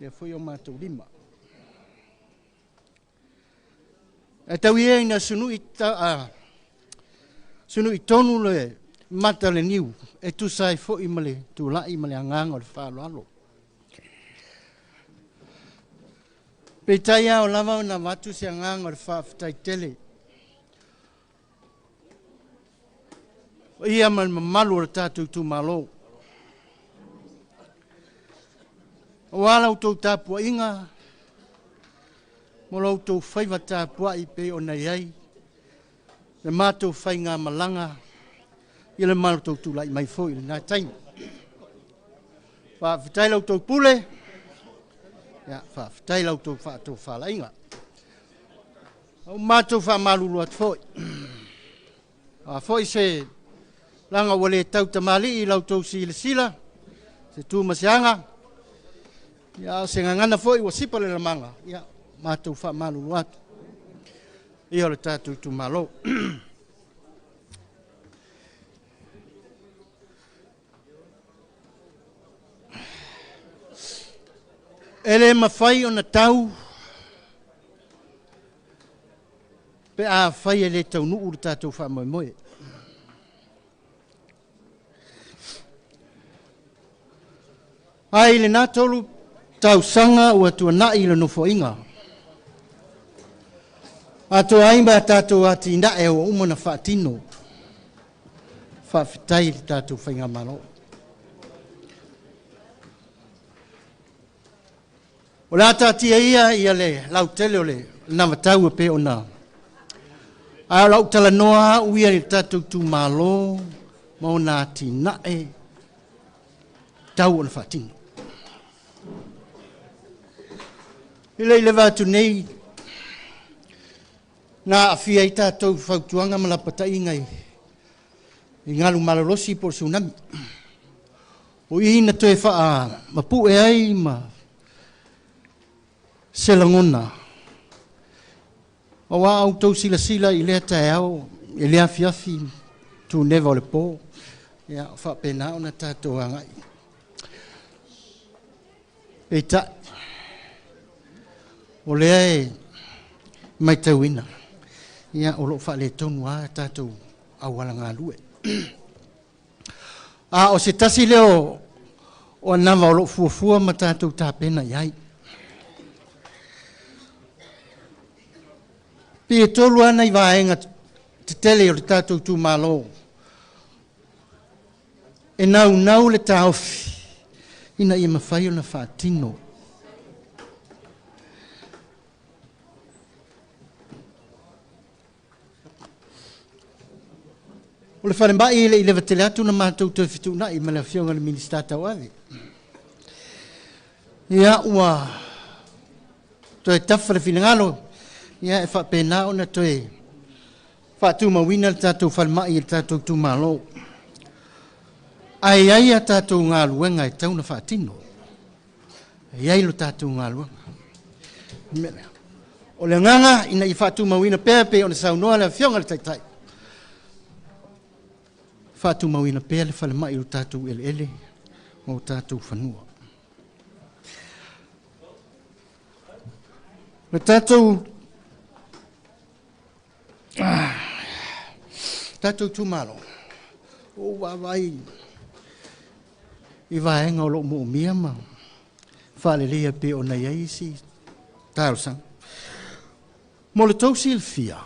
lea foi o matou lima. E tau ia ina sunui sunui tonu le mata o le niu e tusa ai foi ma le tulai ma le agaga o le faaaloalo. Peitai ao lava ona avatu se agaga o le faafetai tele o ia ma le mamalu o le tatou itumalo. Aua la outou tapuaiga ma lo outou faiva tapuai pei ona i ai le matou faigamalaga i le matou tulai mai foi i lena taimi. Faafetai la outou pule, ia, faafetai la outou faatofalaiga. O matou faamalulu atu foi, a foi se laga ua le tautamalii i la outou silasila, se tu ma se aga, ia, o se gagana foi ua sipa le lamaga, ia, matou faamalulu atu ia o le tatou itumalo. E le mafai ona tau pe a fai e le taunuu le tatou faamoemoe. Ae i lena 3 tausaga ua tuanai i le nofoaiga, atoa ai ma tatou atinae ua uma ona faatino. Faafetai i le tatou faigamalo. O le a taatia ia le lautele o le navatau e pei ona ae o lau talanoa au ia i le tatou itumalo ma ona atinae tau ona faatino. I le leva atu nei na aafia ai tatou fautuaga ma lapataiga i galu malolosi po o le tsunami. O i na toe faamapue ai ma se lagona. Aua outou silasila i lea taeao, i le afiafi tuneva o le po, ia faapena ona tatou agai. Peitai, o lea e matauina, ia o loo faaletonu lava tatou auala galue. A o se tasi lea o anava o loo fuafua ma tatou tapena i ai. Pe 3 ana i vaega tetele o le tatou itumalo e naunau le taofi ina ia mafai ona faatino. O le falemai le i leva tele atu na matou toe fetuunai ma le afioga i le Minisita Tauave. Ia ua toe tafa le finagalo, ia e faapena ona toe faatumauina le tatou falemai i le tatou itumalo. Ae i ai a tatou galuega e tatau ona faatino. E i ai lo tatou galuega. O le agaga ina ia faatumauina pea pei ona saunoa le afioga i le Taitai, faatumauina pea le falemai o tatou eleele ma o tatou fanua. Le tatou itumalo, o vaavaai i vaega o loo moomia ma faaleleia pei ona i ai isi talosaga. Mo le tou silafia,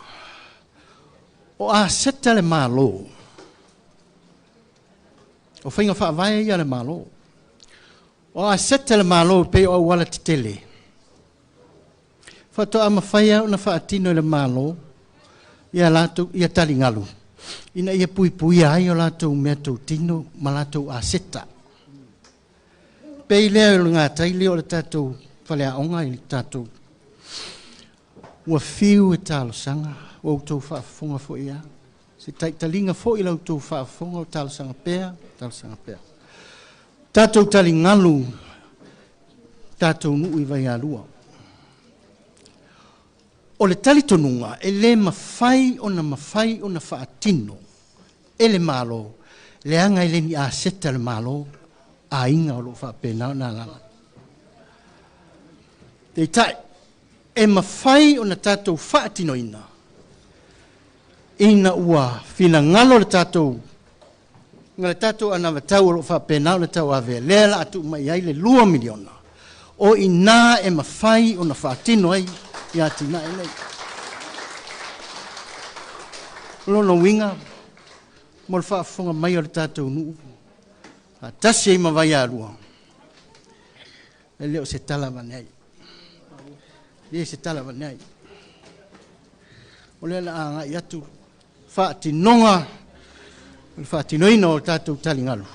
o aseta le Malo, o faiga faavae ia le Malo, o aseta le Malo pei o auala tetele, faatoa mafai ona faatino e le Malo ia latou ia taligalu ina ia puipuia ai o latou mea tautino ma latou aseta. Pei lea o le gatai lea o le tatou faleaoga i le tatou ua fiu e talosaga ua outou faafofoga foi ia se taitaliga foi la outou faafofoga o talosaga pea, talosaga pea. Tatou taligalu, tatou nuu i Vaialua. O le talitonuga e le mafai ona faatino e le Malo leaga e le ni aseta le Malo aiga o loo faapena ona alala. Peitai, e mafai ona tatou faatinoina ina ua finagalo le tatou na le tatou anavatau o loo faapena ona tauave lea la tuu mai ai le $2 miliona o ina e mafai ona faatino ai ia atinae nei. O lona uiga mo le faafofoga mai o le tatou nuu faatasi ai ma Vaialua, e le o se tala avane ai. Le se tala avane ai. O lea la agai atu faatinoga o le faatinoina o tatou taligalu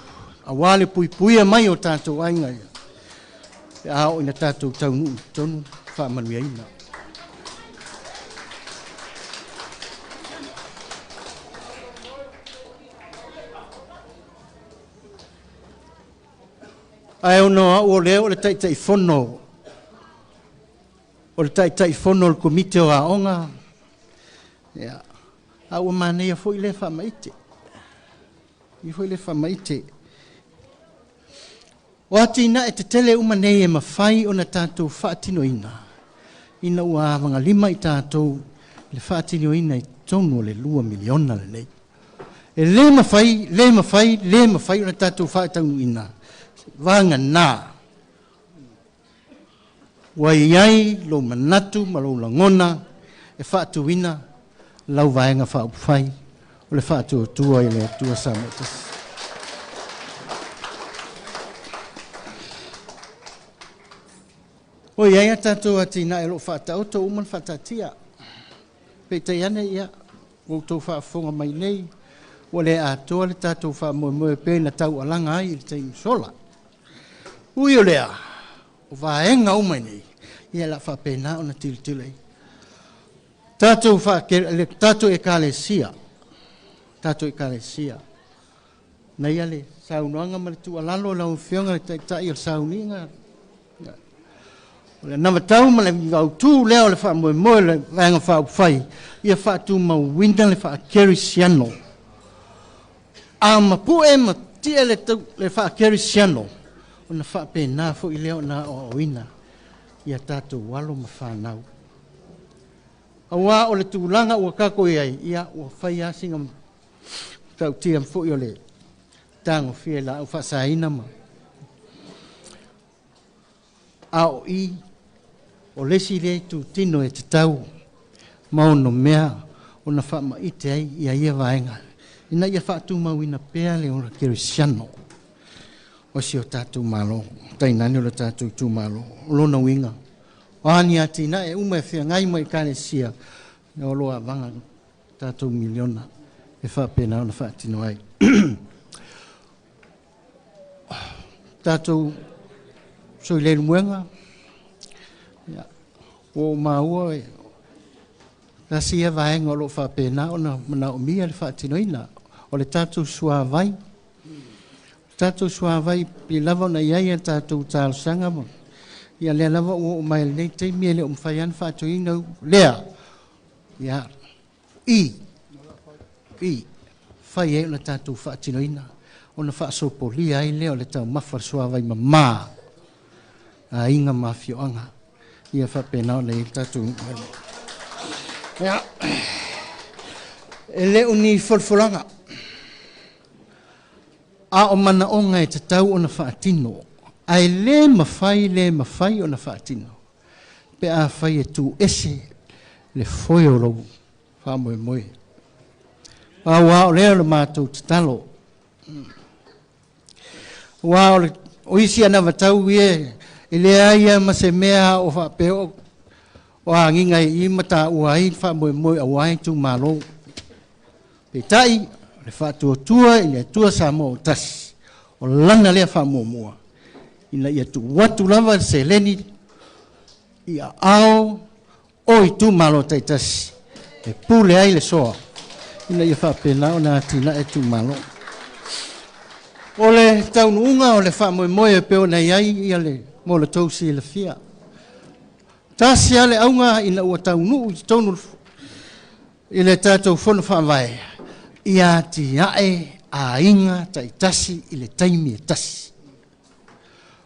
aua le puipuia mai o tatou aiga ia pe a oo ina tatou taunuu i totonu faamanuiaina. Ae ona o au o lea o le Taitaifono o le Komiti o Aoga, ia, a ua manaia foi lea faamaite. Ia foi lea faamaite. O atinae tetele uma nei e mafai ona tatou faatinoina ina ua avagalima i tatou le faatinoina i totonu o le $2 miliona lenei. E le mafai, le mafai, le mafai ona tatou faataunuuina vagana ua i ai lou manatu ma lou lagona e faatuina lau vaega faaupufai o le faatuatua i le Atua Samoa tasi. O i ai a tatou atinae o loo faataoto uma na faataatia. Peitai ane ia, ua outou faafofoga mai nei, ua le atoa le tatou faamoemoe pe na taualaga ai i le taimi sola. Ui o lea, o vaega uma nei, ia la faapena ona tilotilo ai. Tatou ekalesia, na ia le saunoaga ma le tuualalo lau Afioga le Taitai o le sauniga. O le anavatau ma le autu lea o le faamoemoe le vaega faaupufai, ia faatumauina le faakerisiano. A mapue ma tia le faakerisiano, ona faapena foi lea ona aoaoina ia tatou alo ma fanau. Aua o le tulaga ua tatou i ai, ia ua fai lava sina tautia foi o le tagofia i laau faasaina ma a o i o le isi lea itutino e tatau ma ono mea ona faamaite ai ia ia vaega ina ia faatumauina pea le ola kerisiano o si o tatou Malo, tainane o le tatou itumalo. O lona uiga, o a ni atinae uma e feagai ma ekalesia, o lo o avaga tatou miliona e faapena ona faatino ai. Tatou soileilumuega, ia, ua ou maua e tasi ia vaega o lo o faapena ona manaomia le faatinoina o le tatou suavai. O tatou suavai pei lava ona i ai a tatou talosaga ma ia lea lava ua oo mai lenei taimi e le o mafai lava ona faatinoina lea. Ia, i fai ai ona tatou faatinoina ona faasopolia ai lea o le taumafa o le suavai mamā aiga ma afioaga ia faapena ona i ai le tatou. Ia, e le o ni folafolaga a o manaoga e tatau ona faatino, ae le mafai ona faatino pe a fai e tuuese le foe o lou faamoemoe. Aua o lea o le matou tatalo. Aua o isi anavatau ia e leai lava ma se mea o faapea o agiga i ma taua ai le faamoemoe aua itumalo. Peitai, o le faatuatua i le Atua Samoa o tasi, o lana lea faamuamua, ina ia tuu atu lava le seleni i aao o itumalo taitasi e pule ai le soa, ina ia faapena ona atinae itumalo. O le taunuuga o le faamoemoe e pei ona i ai ia le mo le tou silafia. Tasi lava le auga ina ua taunuu i totonu i le tatou fono faavae, ia atiae aiga taitasi i le taimi e tasi.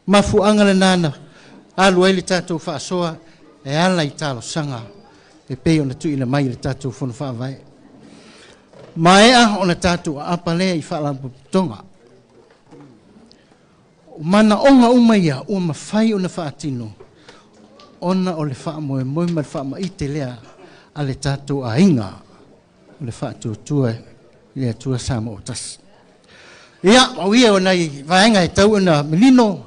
Mafuaaga lena na alu ai le tatou faasoa E ala i talosaga e pei ona tuuina mai i le tatou Fono Faavae. Maea ona tatou aapa lea i faalapotopotoga. O manaoga uma ia ua mafai ona faatino ona o le faamoemoe ma le faamaite lea a le tatou aiga o le faatuatua i le Atua Samoa tasi. Ia, o ia o nai vaega e tau ona manino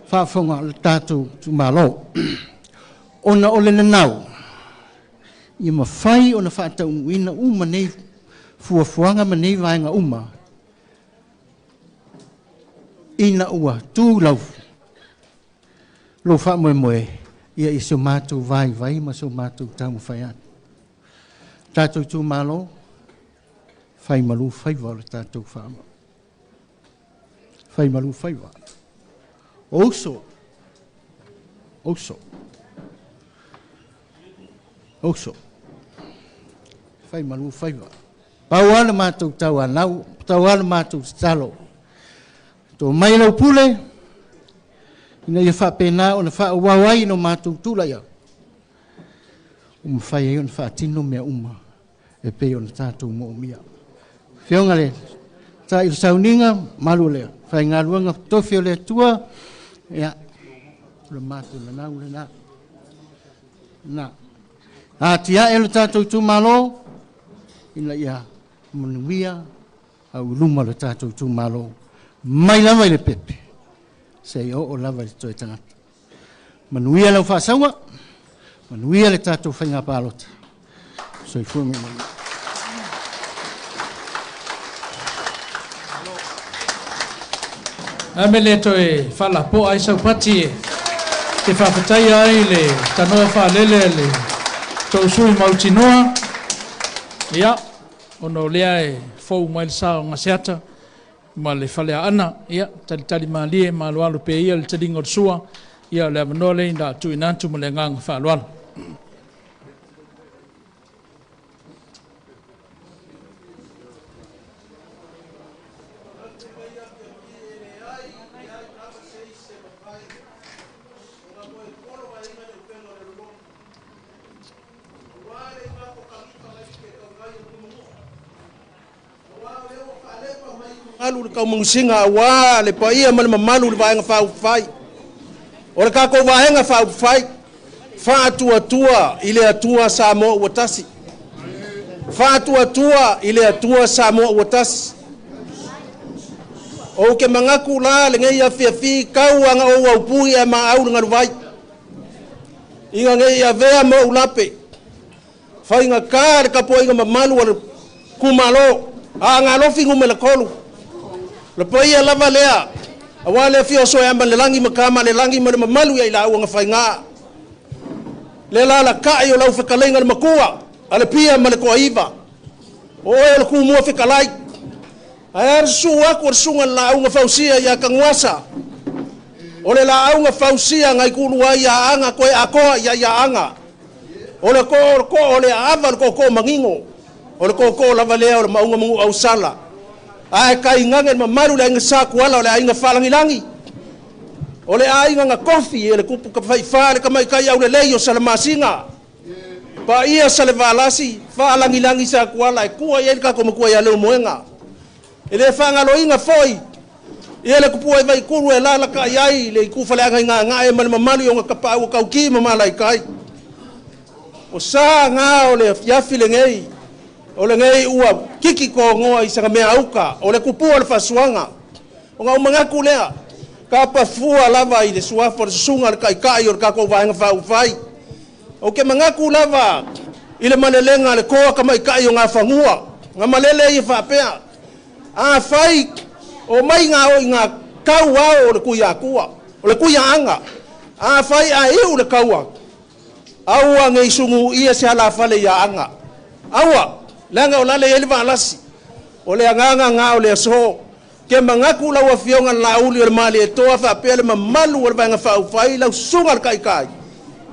faafofoga o le tatou itumalo. Ona o le nanau, ia mafai ona faataunuuina uma nei fuafuaga ma nei vaega uma, ina ua tu lau lou faamoemoe ia i so matou vaivai ma so matou taumafai atu. Tatou itumalo, fai malu faiva o le tatou faama. Fai malu faiva. O uso, uso, uso. Fai malu faiva. Pau lava le matou tauanau, pau lava le matou tatalo. To mai lau pule, ina ia faapena ona faaauau ai no matou tulai atu. Ua mafai ai ona faatino mea uma e pei ona tatou moomia. Afioga le tai sauniga, malu le faigaluega tofi o le Atua, ia, o le matou nanau lena. Na. Atiae le tatou itumalo, ina ia manuia au i luma o le tatou itumalo. Mai lava i le pepe, seia oo lava i le toe tagata. Manuia lau faasauga, manuia le tatou faiga palota. Soifua ma ia manuia. Ame le toe faalapoa ai saupati e te faafetaia ai le tanoa faalele le tou sui mautinoa. Ia, ona o lea e fou mai le sa o Gaseata ma le Faleaana, ia, talitali malie ma aloalo pea ia le taliga o le sua, ia, o le avanoa lea ina tuuina atu ma le agaga faaaloalo. Alu le kaumagusiga aua le paia ma le mamalu le vaega faaupufai. O le tatou vaega faaupufai, faatuatua i le Atua Samoa ua tasi. Faatuatua i le Atua Samoa ua tasi. O ke mangaku la le ngei afiafi kau anga o au pui e ma au le ngaluvai. Inga ngei avea mo ulape. Whainga ka le kapoinga mamalu o le kumalo. A ngalofi ngume le kolu. Le paia lava lea. Awa le fio so e ama le langi makama le langi ma le mamalu ia ila au whainga. Le la la kai o lau whakalenga le makua. A le pia ma le koaiva. O oe o le kumua whakalai. Ai ar su aku ar sunga la au ngawhausia ia kanguasa. O le la au ngawhausia ngai kulua ia anga koe akoa ia ia anga. O le ko o le ava le koko mangingo. O le koko lava lea o le maunga mungu au sala. Ai kai ngange mamalu le ainga sakuala o le ainga whalangilangi. O le ainga nga kofi e le kupu ka whaiwha le kamai kai au le lei o salamasinga. Pa ia sa le valasi whalangilangi sakuala e kua ia le kako makua ia leo moenga. E le whangaloinga foi. Ia le kupu ai vai kuru e lala ka iai le ikufa le anga inga ngae ma le mamalu o nga kapa au kauki ma malai kai. O sa ngā o le fiafi le ngei. O le ngei ua kiki ko ngoa i sanga mea auka. O le kupua le fasuanga. O ngā umangaku lea. Ka pafua lava i le suafa o le susunga le kaikai o le kako vaenga whaufai. O ke mangaku lava i le malelenga le koa ka maikai o ngā whangua. Ngā malele i whapea. A whai o mai ngā o i ngā kau ao o le kui akua. O le kui anga. A whai a iu le kaua. Aua ngei sungu ia se ala whale ia anga. Aua, leanga o lale ele valasi. O le anganga ngā o le aso. Ke mangaku lau afionga la uli o le mali e toa whapea le mamalu o le vaenga whaufai lau sunga le kaikai.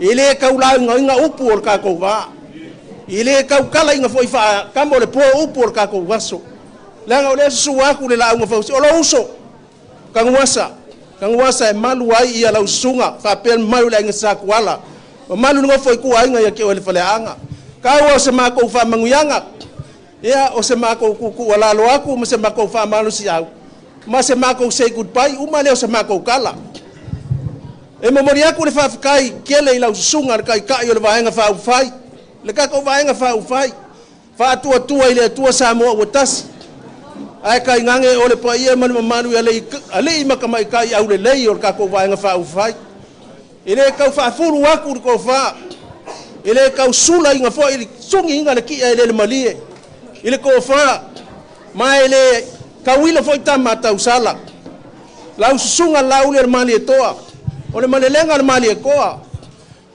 I le kau lau inga inga upu o le kākou wā. I le kau kala inga fo i wha kamo le po upu o le kākou waso. Leanga o le susu aku le launga whausi. O lo uso, kanguasa. Kanguasa e malu ai ia lau sunga whapea le malu le ainga sakuala. Mamalu le gofo i kuaiga ia te oe le faleaga. Kaua o se makou faamanuiaga, ia o se makou kukuualalo aku ma se makou faamalosiau ma se makou say goodbye uma lea o se makou kala. E momoli aku le faafetai tele i lau susuga le Taitai o le Vaega Faaupufai, le tatou Vaega Faaupufai, Faatuatua i le Atua Samoa ua tasi, ae tainane o le paia ma le mamalu i alii ma tamaitai aulelei o le tatou Vaega Faaupufai. E lē tau faafulu atu le tofa, e lē tau sulaina foi le sugiina le ki'a e lele malie i le tofa, ma e lē tauila foi tama tausala. Lau susuga Laauli o le Malietoa, o le malelega o le Malietoa,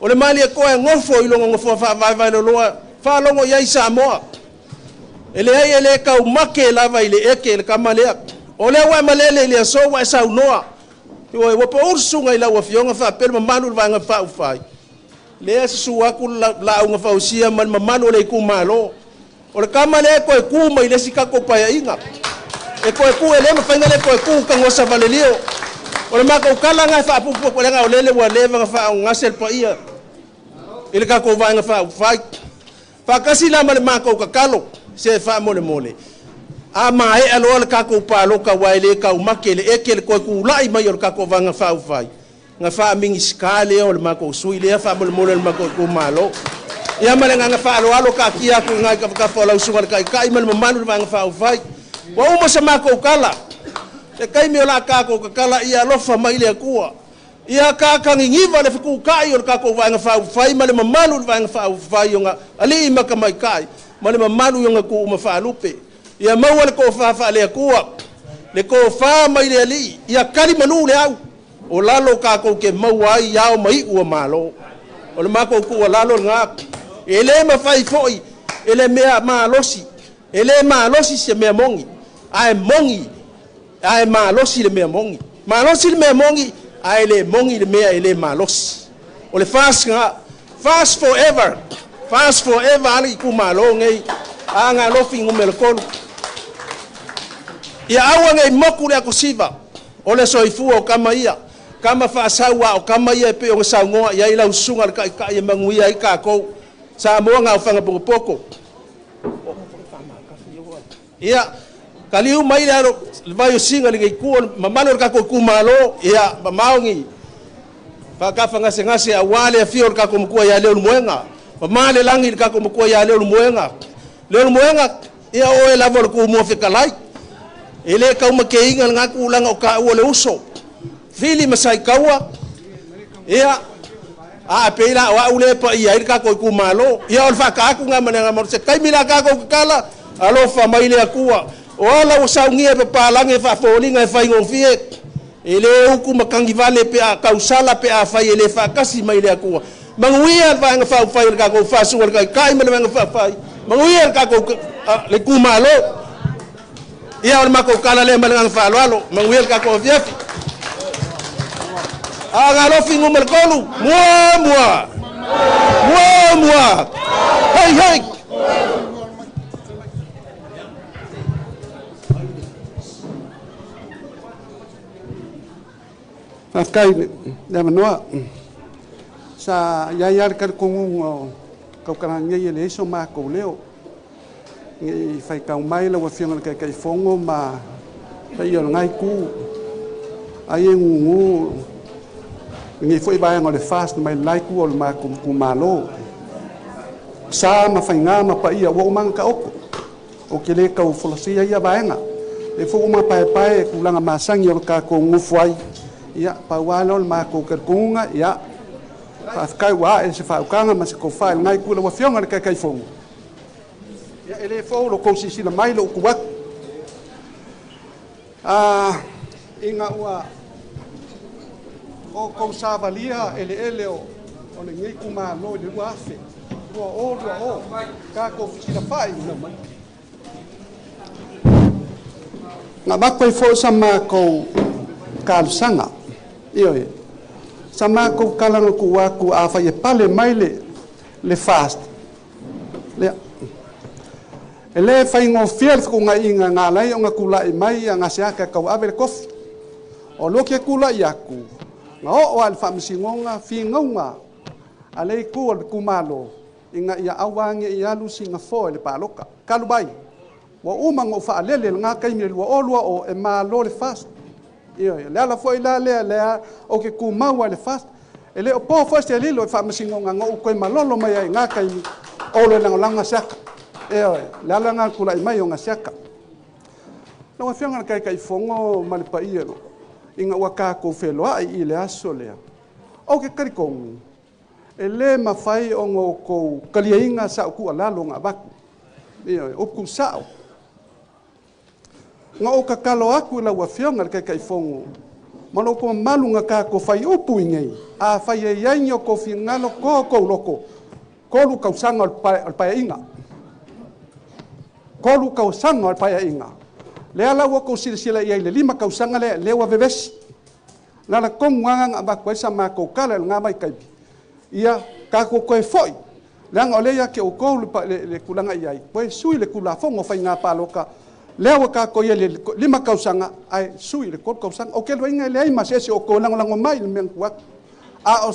o le Malietoa e gofo i logo nofoa faavaevaeloloa faalogo i ai Samoa. E leai e lē taumake lava i le eke le tama lea. O lea ua e malele i le aso ua e saunoa, ua pau le susuga i lau afioga faapea le mamalu o le Vaega Faaupufai, lea susu aku lauga fausia ma le mamalu o le itumalo. O le tama lea e toe tu mai le isi tatou paeaiga. E toe tu e le mafai ona le toe tu tagosa valelio. O le matou tala lena e faapuupuu leaga o lele ua leva ona faaogase le paia i le tatou Vaega Faaupufai. Faatasi la ma le matou tatalo se faamolemole. A maea loa le tatou palota aua e le taumake le eke le toe tulai mai o le tatou Vaega Faaupufai, na faaminisita lea o le matou sui lea faamolemole o le matou itumalo. Ia ma le agaga faaaloalo taatia atu i ina i tafatafa o lau susuga i le Taitai ma le mamalu o le Vaega Faaupufai. Ua uma se matou tala, le taimi o la tatou tatala ia alofa mai le Atua. Ia kakaginiva le fetutai o le tatou Vaega Faaupufai ma le mamalu o le Vaega Faaupufai o alii ma tamaitai ma le mamalu i ona tuuma faalupe. Ia maua le tofa faale-Atua, le tofa mai le alii, ia kali malu le au, o lalo tatou te maua ai ao ma iu o malo. O le matou tuualalo lena, e lē mafai foi e le mea malosi, e lē malosi se mea moni, ae moni, ae malosi le mea moni. Malosi le mea moni, ae le moni le mea e lē malosi. O le FAST lena, FAST forever, FAST forever ale itumalo nei, Agalofi numera 3. Ia aua nei moku le akosiva, o le soifua o kama ia, kama faasau a o kama ia e pei ona saunoa i ai lau susuga le Taitai e manuia ai tatou. Samoa gaofaga pokopoko. Ia, kaliu mai le alo le vai o singa le itu o le mamalu o le tatou itumalo, ia mamao ni faatafagasegase aua le afio o le tatou matua ia Leulumoega. Mama le lagi i le tatou matua ia Leulumoega. Leulumoega, ia oe lava o le tumua fetalai. E lē taumakeiga lena tulaga o taua le uso. Fili ma Saikaua, ia, a pei la o au le paia ai le tatou itumalo. Ia o le faataaku lena ma le agaga se taimi la tatou tatala, alofa mai le Atua. O ala ua saunia e papalagi e faafoliga e faigofie, e lē utu matagivale pe a tausala pe afai e lē faatasi mai le Atua. Manuia le Vaega Faaupufai o le tatou Fasuga le Taitai ma le Vaega Faaupufai. Manuia le tatou le itumalo. Ia o le matou tala lea ma le agaga faaaloalo. Manuia le tatou afiafi. Agalofi numera 3, mua mua. Mua mua. Hei hei. Faafetai le avanoa. Sa iai lava le talitonuga o taukalagi nei e leai so matou leo. Nei faitau mai lau Afioga i le Taitaifono ma paia o lena itu. Ai e gugu lenei foi vaega o le FAST mai le la itu o le matou itumalo. Sa ma faiga ma paia ua uma ona taoto. Ou te le tau folasia ia vaega. E foi ua mapaepae tulaga masani o le tatou nonofo ai. Ia, pau lava lea o le matou talitonuga, ia, faafetai ua ae se faautaga ma se tofa i lena itu i lau Afioga i le Taitaifono. Ia, e le fou lo tou silasila mai lou tu atu. Ina ua outou savalia eleele o lenei itumalo i le 2000, 2020, tatou fesilafai na avatu ai foi sa matou talosaga. Ioe, sa matou tala na tuu atu afai e pale mai le FAST, lea. E le faigofie le fetuunaiga na ala ai ona tulai mai Gaseata e tauave le tofi. O lea ou te tulai atu, na oo lava i le faamasinoga finauga A le itu o le itumalo, ina ia aua ne i alu siga foe le paloka. Talu mai, ua uma ona ou faalele i lena taimi e 2020 e malo le FAST. Ioe, le ala foi la lea lea o ke tumau ai le FAST. E le o po foi se lilo i faamasinoga na ou toe malolo mai ai i na taimi o le lagolago Gasiaka. Ioe, le ala lena tulai mai o Gasiaka. Lau Afioga i le Taitaifono ma le paia ina ua tatou feloai i le aso lea, ou te talitonu, e lē mafai ona outou taliaina sa ou tuualalo na avatu. Ioe, upu sao. Na ou tatalo atu i lau Afioga i le Taitaifono ma lo outou mamalu na tatou fai upu i nei, afai e i ai ni outou finagalo toa outou loto, 3 tausaga o le paeaiga. 3 tausaga o le paeaiga. Lea la ua outou silasila i ai i le 5 tausaga lea, lea ua vevesi. La tonu lava na avatu ai sa matou tala i lena vaitaimi, ia tatou toe foi, leaga o lea ia te outou le tulaga i ai, toe sui le Tulafono o Faiga Palota, lea ua tatou i ai i le 5 tausaga, ae sui i le 3 tausaga. Ou te iloaina e leai ma se isi o outou e lagolago mai i le mea na tuu atu. A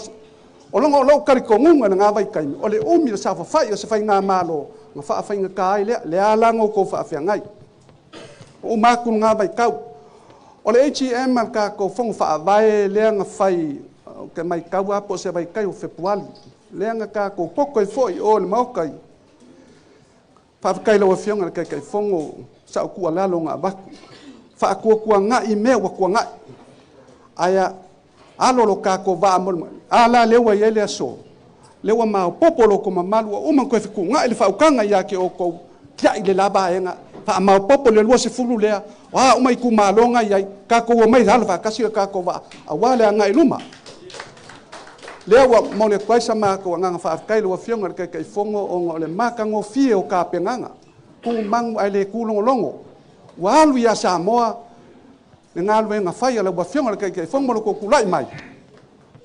o logo o lou talitonuga i lena vaitaimi, o le umi o le saofafai o se faigamalo na faafaigata ai lea, lea la na outou faafeagai. O uma atu lena vaitau. O le AGM a le tatou Fono Faavae lea na fai, ou te matau lava po o se vaitai o Fepuali, lea na tatou poto ai foi o le Maota i. Faafetai i lau Afioga i le Taitaifono, sa ou tuualalo na avatu. Faatuatuanai mea ua tuanai. Ae alo lo tatou vaa mo le a la lea ua i ai le aso, lea ua maopoopo lo outou mamalu, ua uma ona toe fetuunai le faautaga ia te outou, tiai le la vaega, faamaopoopo le 20 lea, o a uma itumalo na i ai, tatou omai alo faatasi le tatou vaa, aua le agai i luma. Lea ua momoli atu ai sa matou agaga faafetai i lau Afioga i le Taitaifono ona o le matagofie o tapenaga, tumanu ae le tulogologo. Ua alu ia Samoa le galuega fai a lau Afioga i le Taitaifono ma lo outou tulai mai.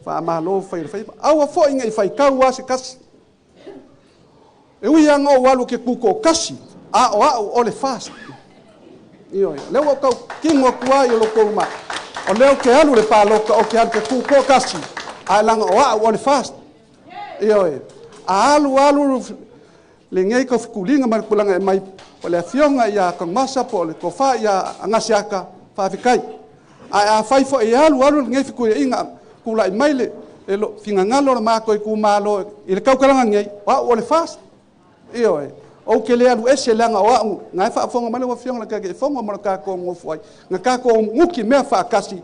Faamalo fai le faiva. Aua foi ne i faitau lava se tasi. E ui lava na ou alu ke tutoatasi, a o au o le FAST. Ioe, lea ua ou tau tino atu ai o lo outou ma. O lea ou te alu le palota, ou te alu ke tutoatasi, ae laga o au o le FAST. Ioe, a alu alu lenei tau fetuliga ma le tulaga e mai, o le afioga ia Tanuvasa po o le tofa ia Gasiaka, faafetai. Ae afai foi e alu alu lenei fetuiaiga, tulai mai le finagalo o le matou itumalo i le tautalaga nei, o au o le FAST. Ioe, ou te le alu ese leaga o au, na e faafofoga mai lau Afioga i le Taitaifono ma le tatou nofo ai, na tatou nuti mea faatasi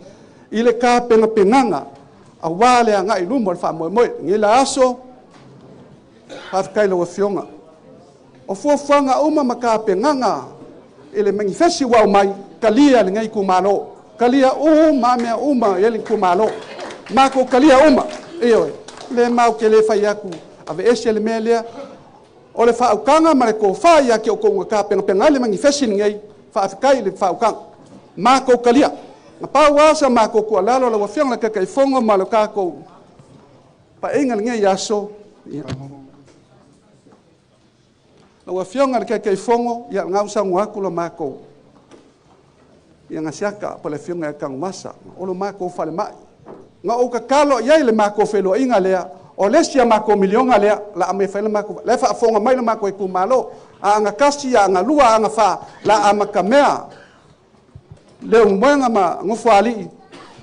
i le tapenapenaga aua le agai i luma o le faamoemoe. Lenei la aso, faafetai i lau Afioga. O fuafuaga uma ma tapenaga i le manifesi ua aumai, talia lenei itumalo. Talia uma mea uma i le itumalo. Matou talia uma. Ioe, le mau ke le fai atu, aveese le mea lea. O le faautaga ma le tofa ia te outou na tapenapena ai le manifesi lenei, faafetai i le faautaga. Matou talia. Na pau lava sa matou tuualalo lau Afioga i le Taitaifono ma le tatou paeiga lenei aso. Ia. Lau Afioga i le Taitaifono, ia lena ua saunoa atu la matou ia Gasiaka po o le Afioga ia Tanuvasa, o lo matou falemai. Na ou tatalo i ai le matou feloaiga lea, o le isi a matou miliona lea, la a fai le matou, la e faafofoga mai le matou itumalo, a aga tasi, a aga lua, a aga fa, la amatamea Leulumoega ma Nofoalii,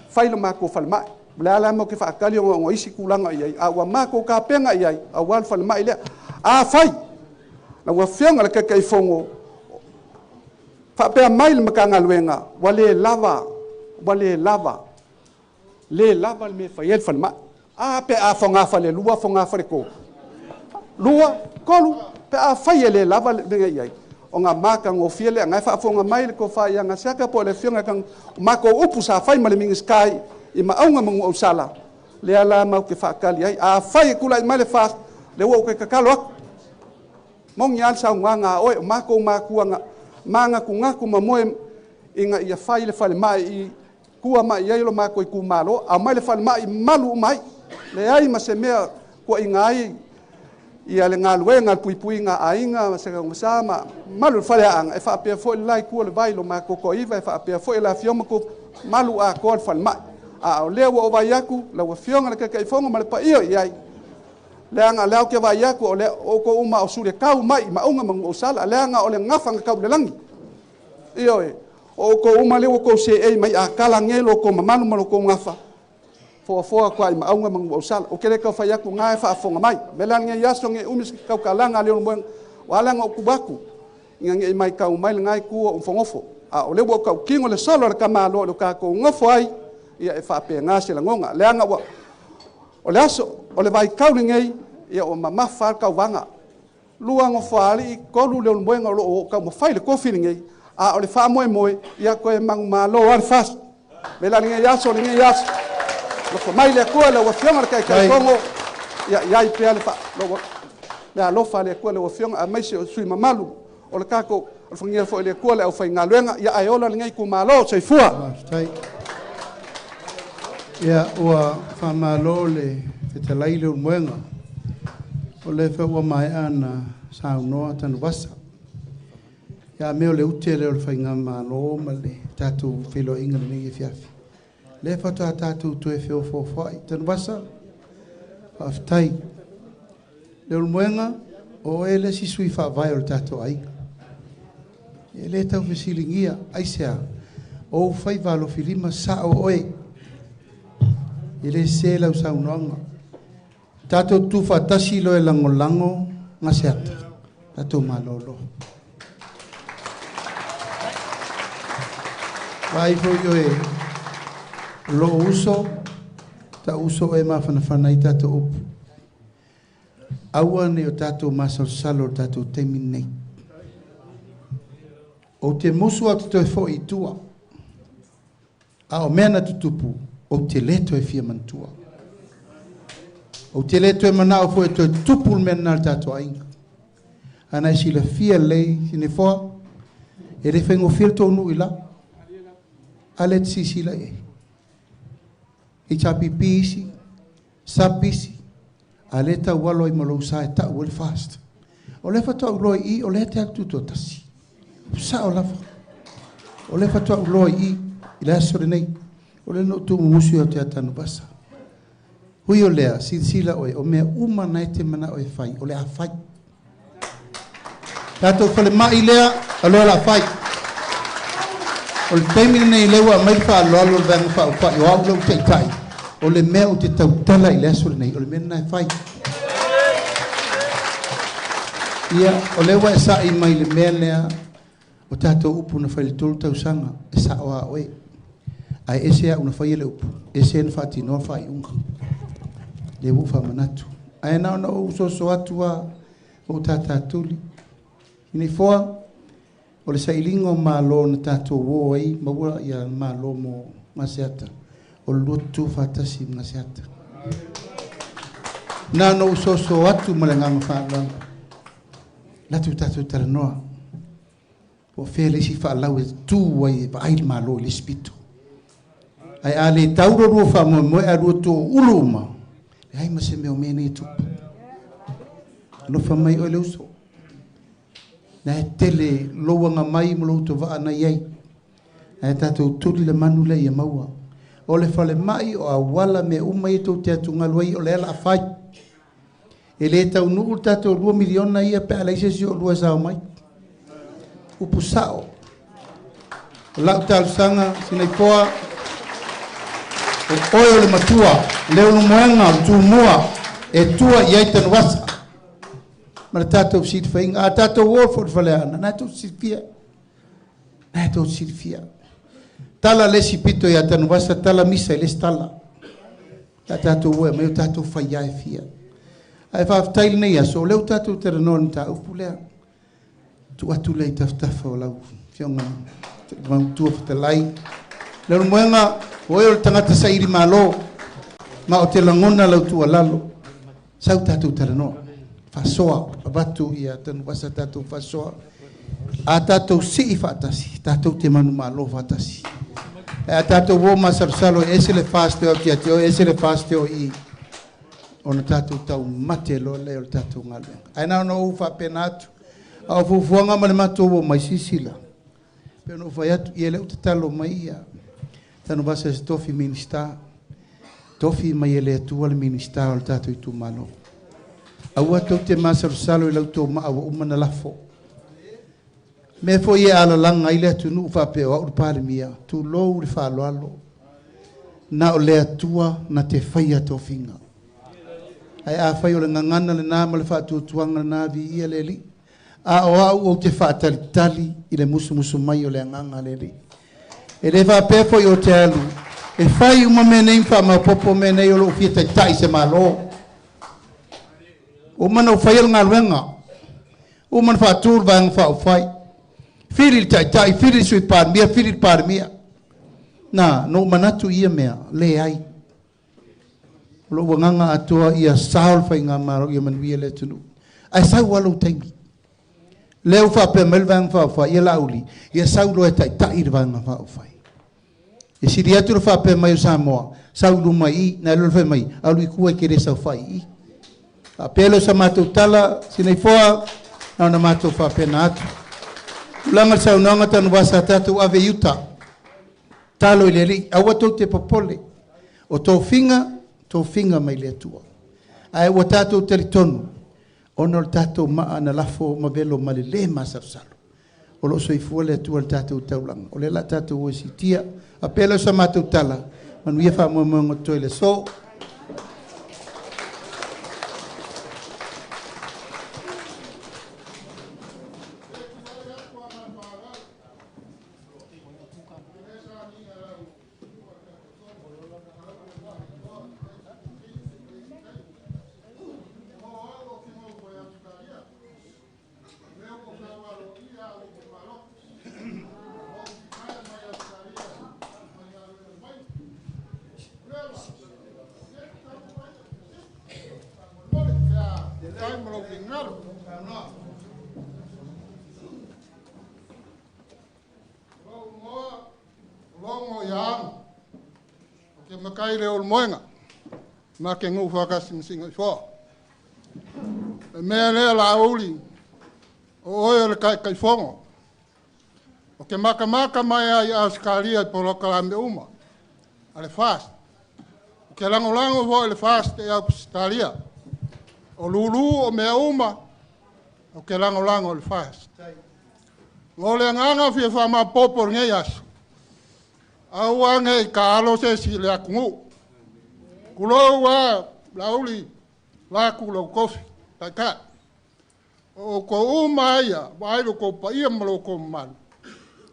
fai le matou falemai. O le a la mo ke faatali o isi tulaga i ai, a ua matou tapena i ai, aua le falemai lea. Afai, lau Afioga i le Taitaifono, faapea mai le Matagaluega, ua le lava, ua le lava, le lava le mea e fai ai le falemai. A pe a fogafale 2, fogafale 3, 2, 3, pe a fai e le lava le mea i ai. O ngā matagofie lea, ngai faafofoga mai le tofa ia Gasiaka po o le Afioga i o matou upu sa fai ma le Minisita i Maauga ma Nuuausala, lea la mau te faatali ai. A fai e tulai mai le FAST, lea ua ou toe tatalo atu. Moni lava le saunoaga a oe, o matou matua manatunatu ma moe ina ia fai le falemai i tua mai i ai lo matou itumalo, aumai le falemai malu uma ai. Leai ma se mea tuuaiga ai ia le galuega le puipuiga aiga ma se kaugasa ma malu le faleaanga, e faapea foi le la itu o le vai lo matou toaiva, e faapea foi le afioga ma malu atoa le falemai. A o lea ua ou vaai atu lau Afioga i le Taitaifono ma le paia i ai, Leaga lea ou te vaai atu o lea outou uma o sule kau mai mauga ma nuuausala, leaga o le gafa na tau i le lagi. Ioe, o outou uma lea ua outou seei mai a tala nei lo outou mamalu ma lo outou gafa, foafoa atu i mauga ma nuuausala. Ou te le tau fai atu na e faafofoga mai. Me la nei aso nei umi se tautalaga a Leulumoega, ua ala ona ou tu atu, ina ne i matau mai lena itu o ou nofonofo. A o lea ua ou tautino le solo a le tamaloa i lo tatou nofo ai, ia e faapena se lagona. Leaga ua, o le aso, o le vaitau lenei, ia ua mamafa lava le tauvaga. 2 nofoalii, 3 Leulumoega o lo o taumafai le tofi lenei, a o le faamoemoe, ia toe manumalo lava le FAST. Me la lenei aso, lenei aso. Alofa mai le Atua i lau Afioga i le Taitaifono, ia i ai pea le alofa a le Atua i lau Afioga, aemaise o sui usufono mamalu o le tatou alofagia foi e le Atua le aufaigaluega, ia ae ola lenei itumalo. Soifua. Faafetai. Ia, ua faamalo le fetalai Leulumoega. O le fa ua maea na saunoa Tanuvasa. Ia mea o le ute lea o le faigamalo ma le tatou feiloaiga lenei e fiafi. Le faatoa tatou toe feofoofoai. Tanuvasa, faafetai. Leulumoega, o oe le isi sui faavae o le tatou aiga. E le tau fesiligia, aisea, o ou faiva alofilima sao oe. E le se lau saunoaga. Tatou tuufaatasi loa e lagolago Gaseata. Tatou malolo. Vaai foi oe lou uso, ta uso oe mafanafana ai tatou upu. Aua ne i o tatou masalosalo i le tatou taimi lenei. Ou te musu atu toe foi i tua. A o mea na tutupu, ou te le toe fia manatua. Ou te le toe manao foi e toe tupu le mea lena i le tatou aiga. A na e silafia lelei, Sinefoa, e le faigofie le tou nuu i lau. A lea e te silasila i ai. HRPP isi, SAP isi, a lea e taualo ai ma lou sa e tau ai le FAST. O lea faatoa ou iloa i i, o lea e te alu tutoatasi. Sao lava. O lea faatoa ou iloa i i, i le aso lenei. O lea na ou tuumumusu ia te Tanuvasa. Hui o lea, silasila oe, o mea uma na e te manao e fai, o le a fai. Tatou falemai lea, aloa la fai. O le taimi lenei lea ua aumai le faaaloalo o le vaega faaupufai, o au lea ou taitai, o le mea ou te tautala i le aso lenei, o le mea lena e fai. Ia, o lea ua e sa'i mai i le mea lea, o tatou upu na fai i le 3 tausaga, e sao a oe. Ae ese au na faia le upu, ese na faatinoa le faaiuga. Lea ua ou faamanatu. Ae na ona ou soso atu lava, ou tatatuli. Inifoa, o le sailiga o malo na tatou o ai, maua ia malo mo Gaseata, o le lua tutu faatasi ma Gaseata. Na ona ou soso atu ma le agaga faaaloalo. Latu tatou talanoa. Po o fea le isi faalau e tu ai e vaai le malo i le isi pito. Ae a le tau lo lua faamoemoe a lua toulu uma, leai ma se mea o mea nei e tupu. Alofa mai oe le uso. Na e tele lou agamai ma lou tovaa na i ai. Ae tatou tuli le manu lea ia maua. O le falemai o auala mea uma ia tou te atugalu ai o lea o le a fai. E le taunuu le tatou 2 miliona ia pe a leai se isi o lua e sao mai. Upu sao. O lau talosaga, Sinaipoa, o oe o le matua, Leulumoega o le Tumua, e tua i ai Tanuvasa. Ma le tatou silafaiga. A tatou o foi i le faleaana, na e tou silafia. Na e tou silafia. Tala le isi pito ia Tanuvasa, tala misa i le isi tala. La tatou o e aumai o tatou faia e fia. Ae faafetai lenei aso, o lea ua tatou talanoa i le mataupu lea. Tuu atu lea i tafatafa o lau Afioga Matua Fetalai. Leulumoega, o oe o le tagata saili malo, ma o te lagona lau tuualalo. Sau tatou talanoa. Faasoa, avatu ia Tanuvasa tatou faasoa. A tatou sii faatasi, tatou te manumalo faatasi. Ae a tatou o masalosalo e ese le FAST o atu ia te oe, ese le FAST o i, ona tatou taumate loa lea o le tatou galuega. Ae na ona ou faapena atu, a o fuafuaga ma le matou o mai silasila. Pe ona ou fai atu, ia lea ua tatalo mai ia Tanuvasa e se tofi Minista, tofi mai e le Atua le Minista o le tatou itumalo. Aua tou te masalosalo i lau tou maa ua uma na lafo. Mea foi e alalaga ai le atunuu faapea o au le Palemia, tulou le faaaloalo. Na o le Atua na te faia tofiga. Ae afai o le gagana lena ma le faatuatuaga lena, viia le Alii. A o au ou te faatalitali i le musumusu mai o le agaga a le Alii. E le faapea foi o te alu e fai uma mea nei ma faamaopoopo mea nei o lou fia taitai se Malo. Ua uma ona ou faia le galuega. Ua uma ona faatu le Vaega Faaupufai. Fili le Taitai, fili le Sui Palemia, fili le Palemia. Na, na ou manatu i ia mea, leai. O lou agaga atoa ia sao le faigamalo ia manuia le atunuu. Ae sau lava lou taimi. Lea ua faapea mai le Vaega Faaupufai, ia Laauli, ia sau loa e taitai le Vaega Faaupufai. E sili atu le faapea mai o Samoa, sau i luma i i, nai lo le fai mai, alu i tua e te le saofai i i. Faapea lea o sa matou tala, Sinaifua, na ona matou faapena atu. Tulaga le saunoaga Tanuvasa, tatou ave i uta. Talo i le Alii, aua tou te popole. O tofiga, tofiga mai le Atua. Ae ua tatou talitonu, ona o le tatou maa na lafo ma velo ma le lē masalosalo. O lo o soifua le Atua i le tatou taulaga. O lea o le a tatou o e siitia. Faapea lea o sa matou tala, manuia faamoemoega o totoe i le aso. Logo ia Aga, o ke makai le o le moenga, ma ke nuu whakasi masinga i foa. Le mea lea la auli, o oe o le kai kai fongo. O ke makamaka mai ai Australia i polokalame uma, a le FAST. O ke langolango foi le FAST e Australia. O lulu o mea uma, o ke langolango o le FAST. Mo le agaga fia faamaopoopo lenei aso. Aua nei ka alo se isi i le atunuu. Tulou lava Laauli vaeatu lou tofi taitai. O outou uma lava ia, vaai lo outou paia ma lo outou mamalu,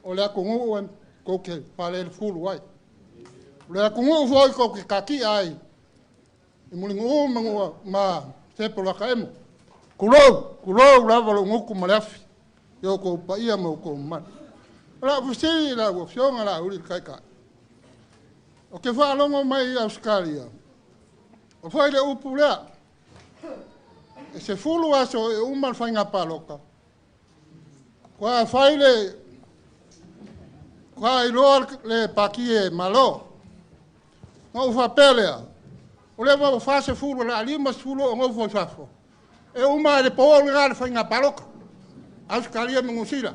o le atunuu e tou te faalelefulu ai. O le atunuu foi tou te tatia ai i Mulinuu ma, ma Sepo Lakaemo. Tulou, tulou lava lou gutu ma le afi i outou paia ma outou mamalu. O lau fesili i lau Afioga Laauli le Taitai, ou te faalogo mai i Ausetalia, o fai le upu lea, e 10 aso e uma le faiga palota, faatoa fai le, faatoa iloa le pati e malo. Ona ou faapea lea, o lea ua 40 o le a 50 o nofo i fafo, e uma i le po lena le faiga palota, Ausetalia ma Niu Sila.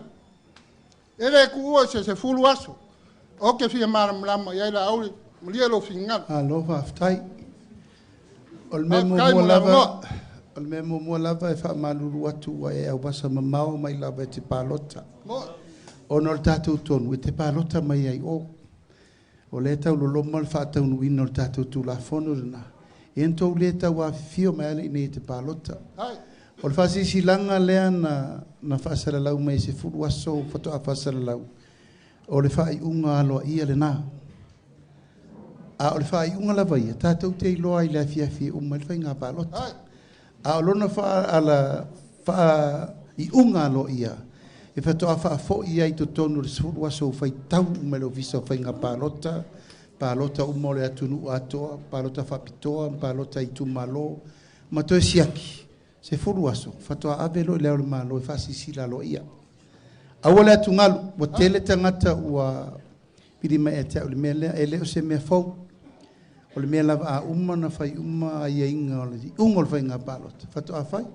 E le tuua i se 10 aso. Ou te fia malamalama i ai Laauli, malie lou finagalo. Malo faafetai. O le mea muamua lava, o le mea muamua lava e faamalulu atu ua e auvasa mamao mai lava e te palota. Ona o le tatou tonu e te palota mai ai o. O lea e tauloloma le faataunuuina o le tatou Tulafono lena. Ia na tou le tau afifio mai ala i inei e te palota. O le faasilasilaga lea na na faasalalau mai e 10 aso faatoa faasalalau, o le faaiuga aloaia lena. A o le faaiuga lava ia, tatou te iloa i le afiafi e uma ai le faiga palota. A o lona faaiuga aloaia, e faatoa faafoi ai i totonu o le 10 aso ua faitau uma e le Ofisa o Faiga Palota, palota uma o le atunuu atoa, palota faapitoa ma palota i itumalo, ma toe siaki, 10 aso, faatoa ave loa i Le Ao o le Malo e faasilasila aloaia. Aua le atugalu, ua tele tagata ua pili mai ia te au i le mea lea, e le o se mea fou. O le mea lava a uma ona fai uma aiaiga o le iuga o le faiga palota, faatoa fai.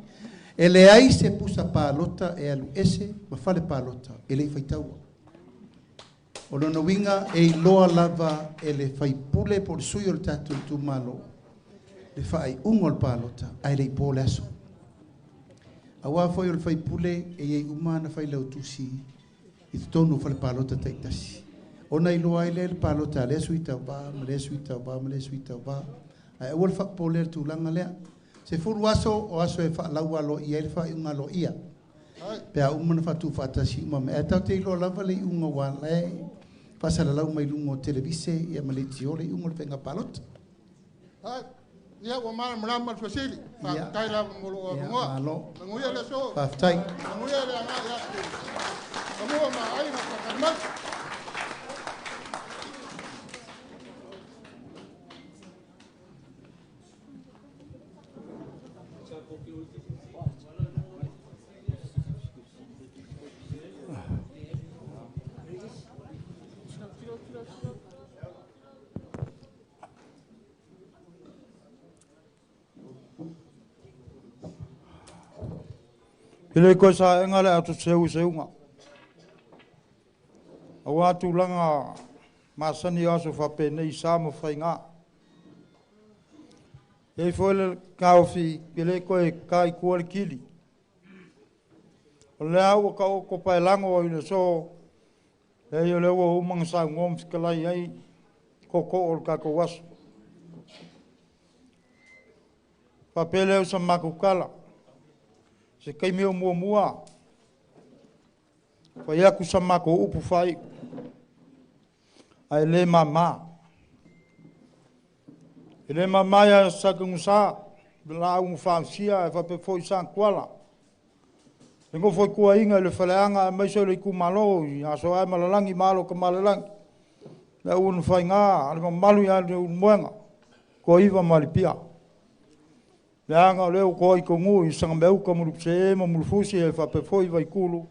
E leai se pusa palota e alu ese ma fale palota e le i faitaua. O lona uiga e iloa lava e le faipule po o le sui o le tatou itumalo le faaiuga o le palota ae le i po le aso. Auā foi o le faipule e iai uma ana failautusi i totonu o fale palota taitasi. Ona iloa ai lea le palota a lea sui tauvā ma lea sui tauvā ma lea sui tauvā. Ae aua le faapopolea i le tulaga lea. 10 aso o aso e faalau aloaia ai le faaiuga aloaia. Pe a uma ona faatuufaatasi uma mai. Ae tatou te iloa lava le iuga aua o la e faasalalau mai luga o televise ia ma leitio le iuga o le faiga palota. Ia, ua malamalama le fesili. Faafetai lava mo lou avanoa. Malo. Manuia le aso. Faafetai. Manuia le agai atu. Fanua ma aiga faatali mai. E le koe saega le ato seu seuga. Aua tulaga masani o aso faapenei sa ma faiga. E i foi le taofi e le koe kai kua le kili. O le au ka o ko paelango o ile so e i le ua umanga sa ngom fikalai ai koko o le kakou aso. Faapele o sa makukala. Se kaimi o mua fai aku sa mako upu fai ai le mama. E le mama ia sa kungusa la ungu fausia e fape foi sa kuala. E ngofo i kua inga i le faleanga e maiso le ikumalo i aso ai malalangi malo ka malalangi. Le unu fai ngā, ale mamalu ia le unu moenga, ko iwa malipia. Le anga o leo koa i kongu i sanga meuka mulupse ma mulufusi e fape foi vaikulu.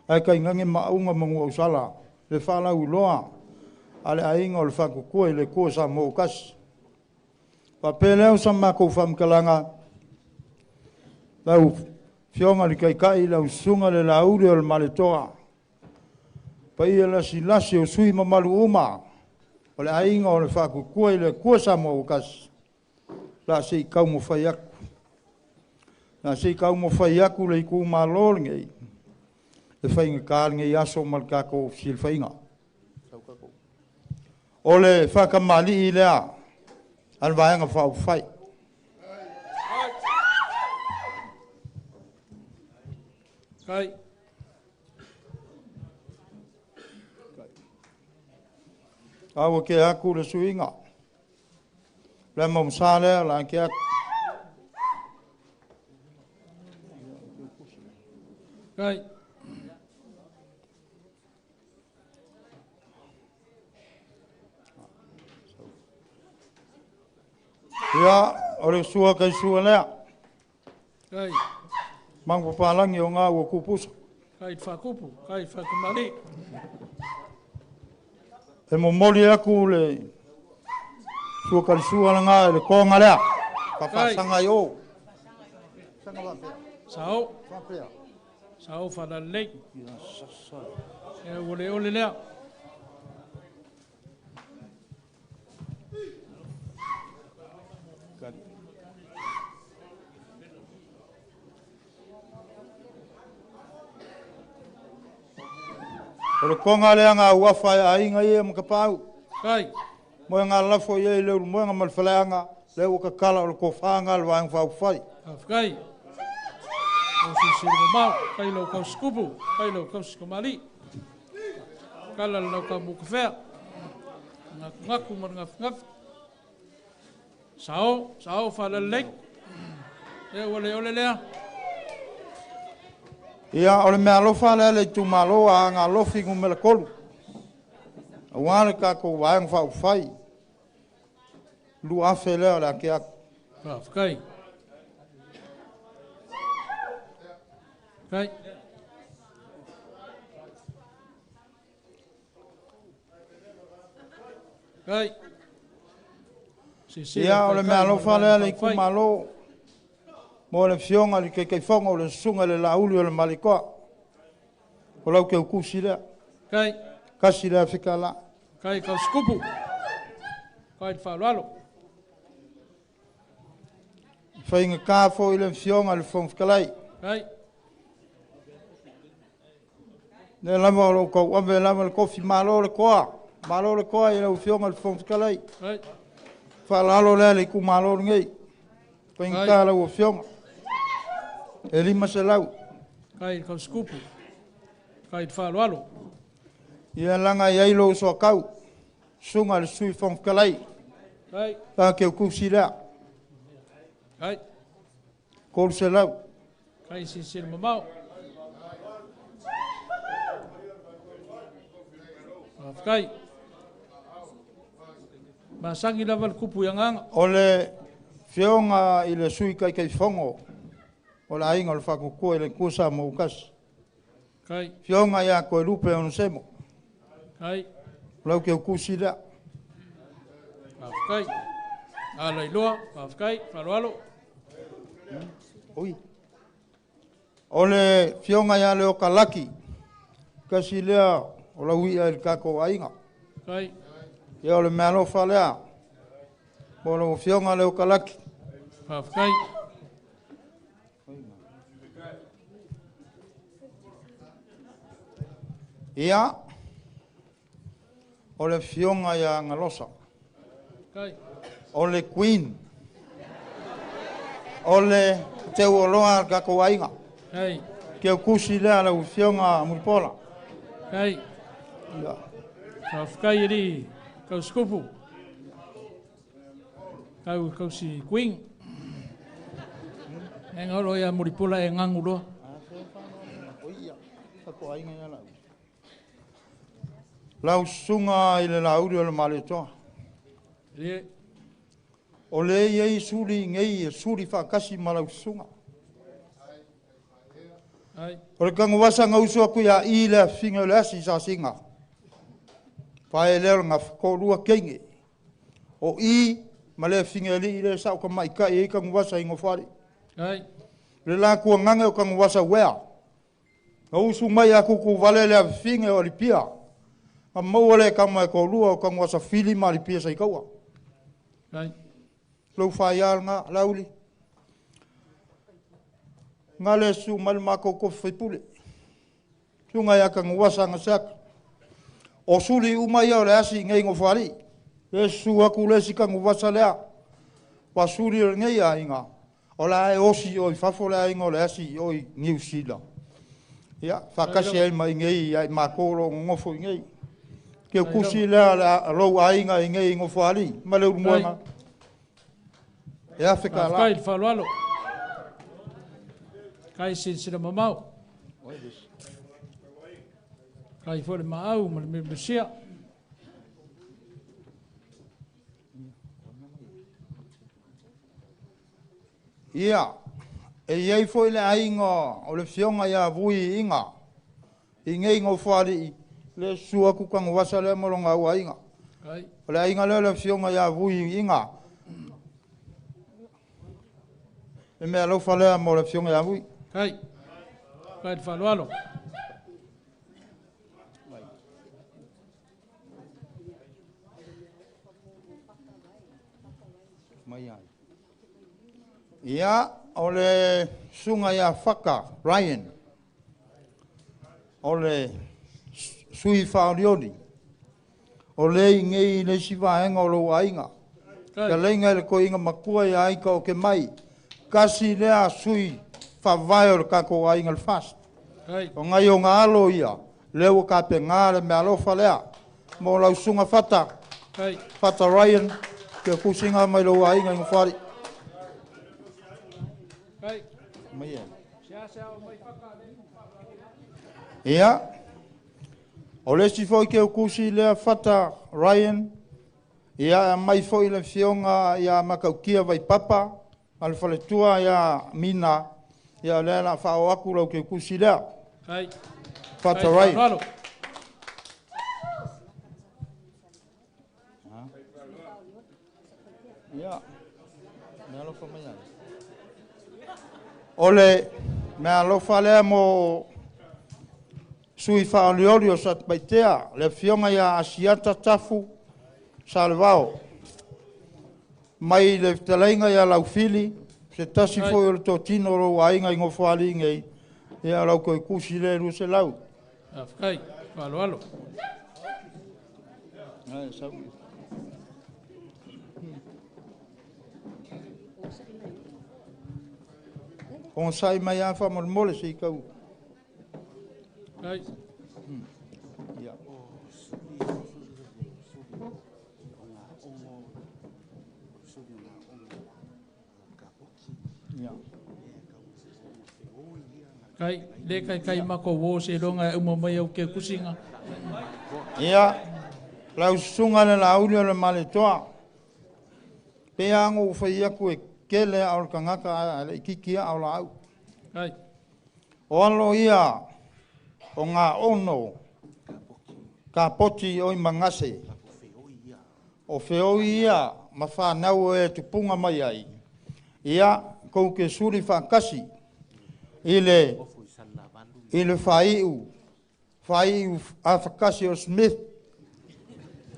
Ai kai ngange maunga mangu au sala. Le whala uloa. Ale ainga o le whakukua i le kua sa mo kasi. Fape leo sa mako whamkalanga. Lau fionga li kaikai lau sunga le lauli o le maletoa. Paia lasi lasi o sui mamalu uma. O le ainga o le whakukua i le kua sa mo kasi. La se i kau mo whai aku. La se i kau mo whai aku le iku malo ngei. Le whainga kā ngei aso ma le kako silwhainga. O le whakamali i lea, an vaenga whau whai. Kai. Awa ke aku le suinga. Le mamsa lea, la ke aku. Kai. Ia, o le sua kai sua lea. Kai. Mangu papalangi o ngā ua kupusa. Kai whakupu, kai whakumari. E momoli aku le sua kai sua la ngā le konga lea. Papasanga i o. Sao. Sao whalalei. E ule ole lea. O le konga lea ngā uafa e ainga ia makapau. Kai. Moe ngā lafo ia i le uru moenga ma le faleanga, le ua kakala o le kofanga le waenga whau whai. Awhkai. O sisiru mau, kai lau kau skupu, kai lau kau skumali. Kala lau kau mukawhea. Ngaku ngaku ma ngaku ngaku. Sao, sao whalalei. E ua le ole lea. Ia, o le mea alofa lea le itumalo a ngā lofi ngumela kolu. Aua le kākou waenga whau whai. Lu afe lea o le ake aku. Whawhkai. Kai. Kai. Ia, o le mea alofa lea le itumalo. Mo le fionga le kaikaifonga o le sunga le lauli o le malikoa. O lau ke ukusi lea. Kai. Kasi lea fika la. Kai kau skupu. Kai te whalualo. Whainga kā fo i le fionga le whong whakalai. Kai. Le lava o lou tauave lava le tofi malo le toa. Malo le toa i lau Afioga i le Fofoga Fetalai. Faalalo lea le itumalo lenei. Faigata lau Afioga. E 500. Kai kausikupu. Kai faaaloalo. Ia laga i ai lou soatau. Susuga i le Sui Fofoga Fetalai. Ta keukusi lea. 300. Kai silasila mamao. Faafetai. Masagi lava le kupu i agaga. O le Afioga i le Sui Taitaifono o le Aiga o le Faatuatua i le Atua Samoa ua Tasi. Afioga ia Toelupe Onesemo. O lau teutusi lea. Faafetai. Alailoa, faafetai, faaaloalo. Oi. O le Afioga ia Leota Laki, tasi lea o lau ia i le tatou aiga. Ia o le meaalofa lea mo lau Afioga Leota Laki. Faafetai. Ia, o le Afioga ia Galosa. O le Queen. O le teuoloa al tatou aiga. Keukusi lea lau Afioga Mulipola. Ia. Faafetai i kausikupu. Kau kausi Queen. E ngalo ia Mulipola e ngangu loa. Lau susuga i le lauli o le Malietoa. O le iai suli nei e suli faatasi ma lau susuga. O le tagovasa na usu atu ia i le afiga o le asi sasiga. Pae lea o le gafatolua teine. O i ma le afiga e lii le sao ka maitai ei tagovasa i ngofari. Le la kuangaga o tagovasa uea. Na usu mai a kuku vale le afiga o alipia. Ma maua le kama e kolua o tagovasa fili ma alipia sa ikaua. Lou whaial ngā lauli. Ngā le su mai le mākou kofi whaipule. Tunga ia ka nguasa ngā seaka. O suli uma ia o le asi ngei ngofari. Le su aku le sika nguasa lea. Wa suli o ngei a inga. O la e osi o i fafo le inga o le asi o i New Zealand. Ia, whakasi ai mai ngei ai mākoro ngofo i ngei. Ke kusi lea la lou ainga i ngei ngofari. Ma le urumuanga. E afe ka la. Faafetai le faaaloalo. Kai silasila mamao. Kai foi le maau ma le memesia. Ia, e iai foi le aiga o le fioga ia Vui Iga. I ngei ngofo le sua ku kangowasa le molonga au aiga. O le aiga lea o le fioga ia Vui Iga. E mea alofa lea mo le fioga ia Vui. Kai le faaaloalo. Ia, o le susuga ia Faka Ryan. O le sui whaoriori. O le i ngei le isi vaega o lou aiga. Ka leinga i le koiga makua ia aika o ke mai. Kasi lea sui whavae o le kako aiga le fast. O ngai o ngā alo ia. Leo ka pe ngā le mea alofa lea. Mo lau susuga Fata. Fata Ryan. Ke kusinga mai lou aiga i ngawhari. Ia, o le isi foi ke ukusi lea Fata Ryan, ia mai foi le fioga ia Makaukia Vaipapa, ma le faletua ia Mina, ia lea la whao aku lau ke ukusi lea. Fata Ryan. Ia, mea alofa mai ai. O le mea alofa lea mo sui whaolioli o Satupaitea, le fioga ia Asiata Tafu Salevao. Mai le fetalaiga ia Laufili, se tasi foi o le totino o lou aiga i Gofoali nei, ia lau koe kusi le 200. Faafetai, faaaloalo. Ogasai mai lava faamolemole se i tau. Ai. Ia. Ia. Kai, le kai kai mako wo se longa e uma mai au ke kusinga. Ia, lau susuga le Laauli o le Maletoa. Pe ago ua fai aku e kele a o le tagata ae le i kiki aa o laau. Ai. O alo ia o Gaono Kapoti oi Magase. O feoi ia ma whanau e tupunga mai ai. Ia, kou ke suli whakasi i le whaiu, whaiu a whakasi o Smith.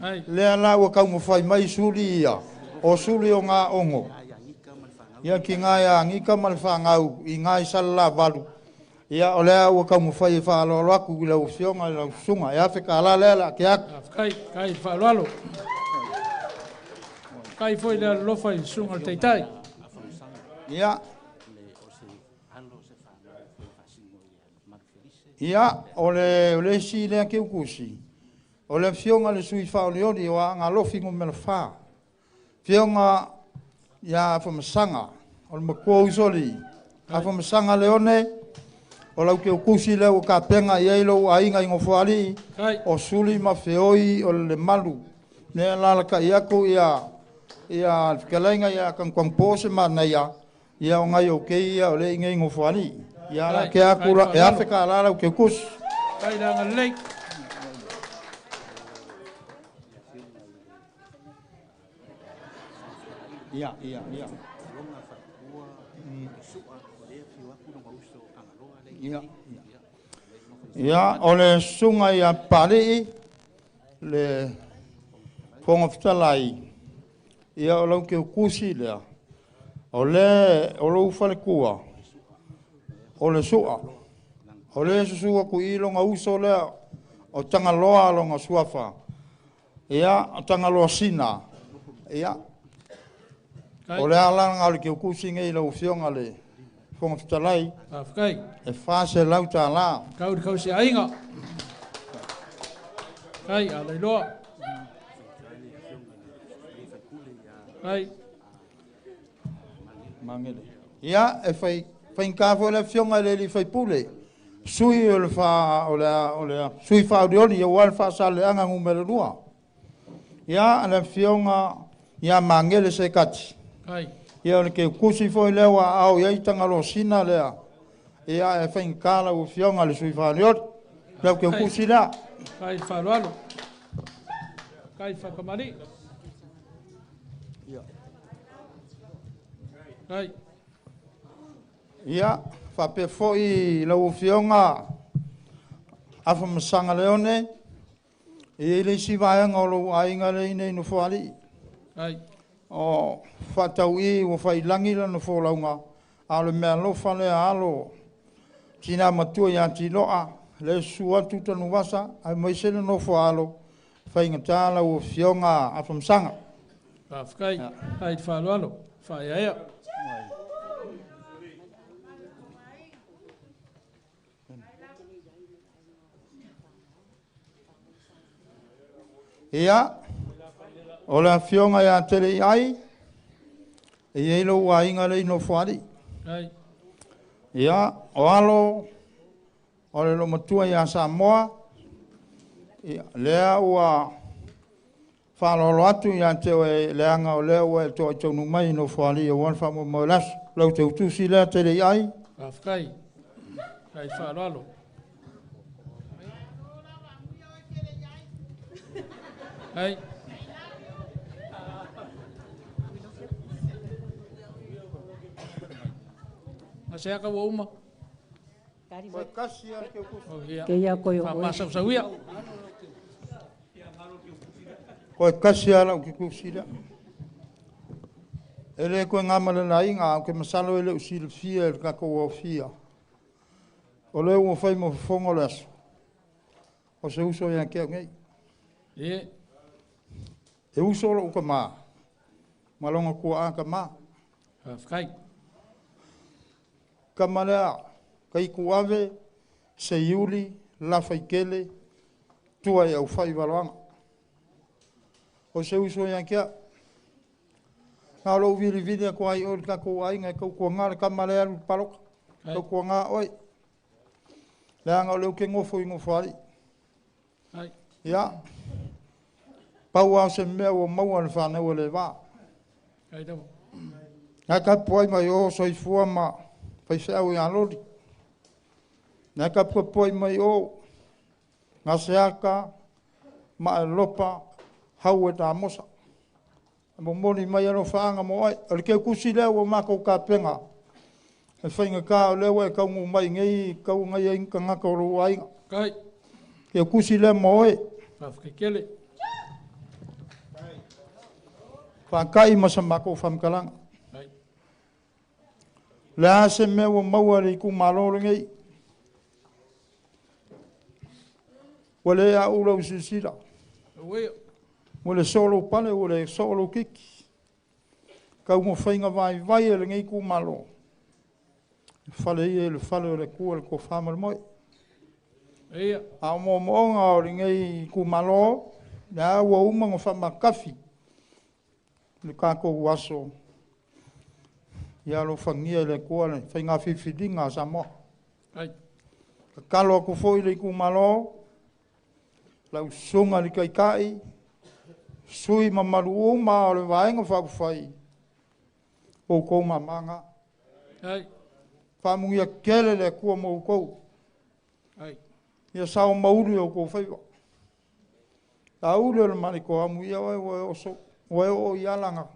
Ai. Lea la ua kaumawhai mai suli ia, o suli o ngā ongo. Ia ki ngā ia ngika ma le whangau, i ngā i salala valu. Ia o lea ua kaumawhai e whaaloalo aku i lau fionga i lau sunga. E awhe ka la lea la ke aku. Kai, kai whaaloalo. Kai foi lea lofa i sunga le teitai. Ia. Ia, o le isi lea ke ukusi. O le fionga le sui whaolioli o a ngā lofi ngu mela wha. Fionga ia whamasanga. O le makua usoli. A whamasanga leone. O lau ke ukusi lea ua kapenga i ai lou ainga i ngofoali. O suli ma feoi o le malu. Nea lalaka i aku ia ia whikalainga ia kangkwangpo se manaia. Ia o ngai o kei ia o le inga i ngofoali. Ia la ke aku la e awhe ka la lau ke ukusi. Kai langa lei. Ia, ia, ia. Ia. Ia, o le sunga ia pali le fonga fitalai. Ia o lau ke ukusi lea. O le o lou falekua. O le sua. O le susua ku i longa uso lea o tangaloa longa suafa. Ia, o tangaloa sina. Ia. O le ala ngā le ke ukusi ngei lau fionga le fonga fitalai. Faafetai. E whase lau tā la. Kau kau se ainga. Kai, a leiloa. Kai. Mangele. Ia, e whai, whainga fo le fionga le li whaipule. Sui o le wha, o le, sui whaoriori, o wale whaasale anga ngumere rua. Ia, le fionga, ia mangele se kati. Kai. Ia o le ke kusi foi lea au ia i tangalo sina lea. Ia e whainga la u fionga le sui whaoriori. Leo ke kusi lea. Kai whaaloalo. Kai whakamari. Ia. Kai. Ia, whape foi lau fionga awhamasanga leone. E le isi vaenga o lou ainga le ine ino foali. Ai. O whatau i o whailangi la no folaunga. A le mea lofa lea alo. Tina matua ia tiloa. Le sua tuta nuwasa. Ai maise le nofo alo. Whainga tāla o fionga awhamasanga. Faafetai. Ai te whaaloalo. Whaeaea. Ia, o le fionga ia tele i ai, e iei lou ainga le ino foali. Ai. Ia, o alo, o le lomatua ia Samoa, ia, lea ua whaalolo atu ia te oe leanga o lea ua e toa i taunu mai ino foali ia wan wha mo lasu. Lau te utusi lea tele i ai. Faafetai. Kai whaaloalo. Ai. Masea ka uma. Ke ia koe o oe. Whamasau-sauia. Koe kasi ala o ke kusi lea. E le koe ngā malala inga, o ke masalo e le usilifia e le kako o fia. O le ua whai mo whongo le aso. O se uso ia ke au nei. Ie. E uso lo ka ma. Malonga kua a ka ma. Faafetai. Kamalea, kai kuave, se iuli, la faikele, tua i au whai waloanga. O se uso ia kia. Ngā lou vili vili a kua ai oi ka kua ai ngai kau kua ngā le kamalea lu paloka. Kau kua ngā oi. Leanga o leu ke ngofo i ngofo ari. Ia. Pau au se mea ua maua le whanau le vā. Ngā kapua mai o soifua ma whaifeau i alori. Ngā kapua mai o ngā seaka ma e lopa hau e tā mosa. Mo moni mai alo whaanga mo ai. O le keu kusi lea ua mākou ka penga. E whainga kā o lea e kaungu mai ngei, kau ngai ai ka ngaka o lou ainga. Kai. Keu kusi lea mo oe. Whawhakekele. Whakai masa mākou whamkalanga. Le ase mea ua maua le iku malo ngei. Ua le a ula usisila. Ua le solo pale, ua le solo kiki. Kau mo whainga vai vai e le ngei ku malo. Fale ia le fale o le kua le ko whamal moi. Ia. A mo moonga o le ngei ku malo, le a ua uma ngo whamakafi. Le kākou aso. Ia lo whangia le kua le whainga whiwhiringa sa moa. Ai. Ka kalo aku foi le ku malo, lau sunga li kai kai, sui mamalu uma o le vaenga whaufai, o kou mamanga. Ai. Whamungia kele le kua mo kou. Ai. Ia sao mauri o kou whaiwa. La ule o le mariko amu ia oe oe oso, oe o ialanga.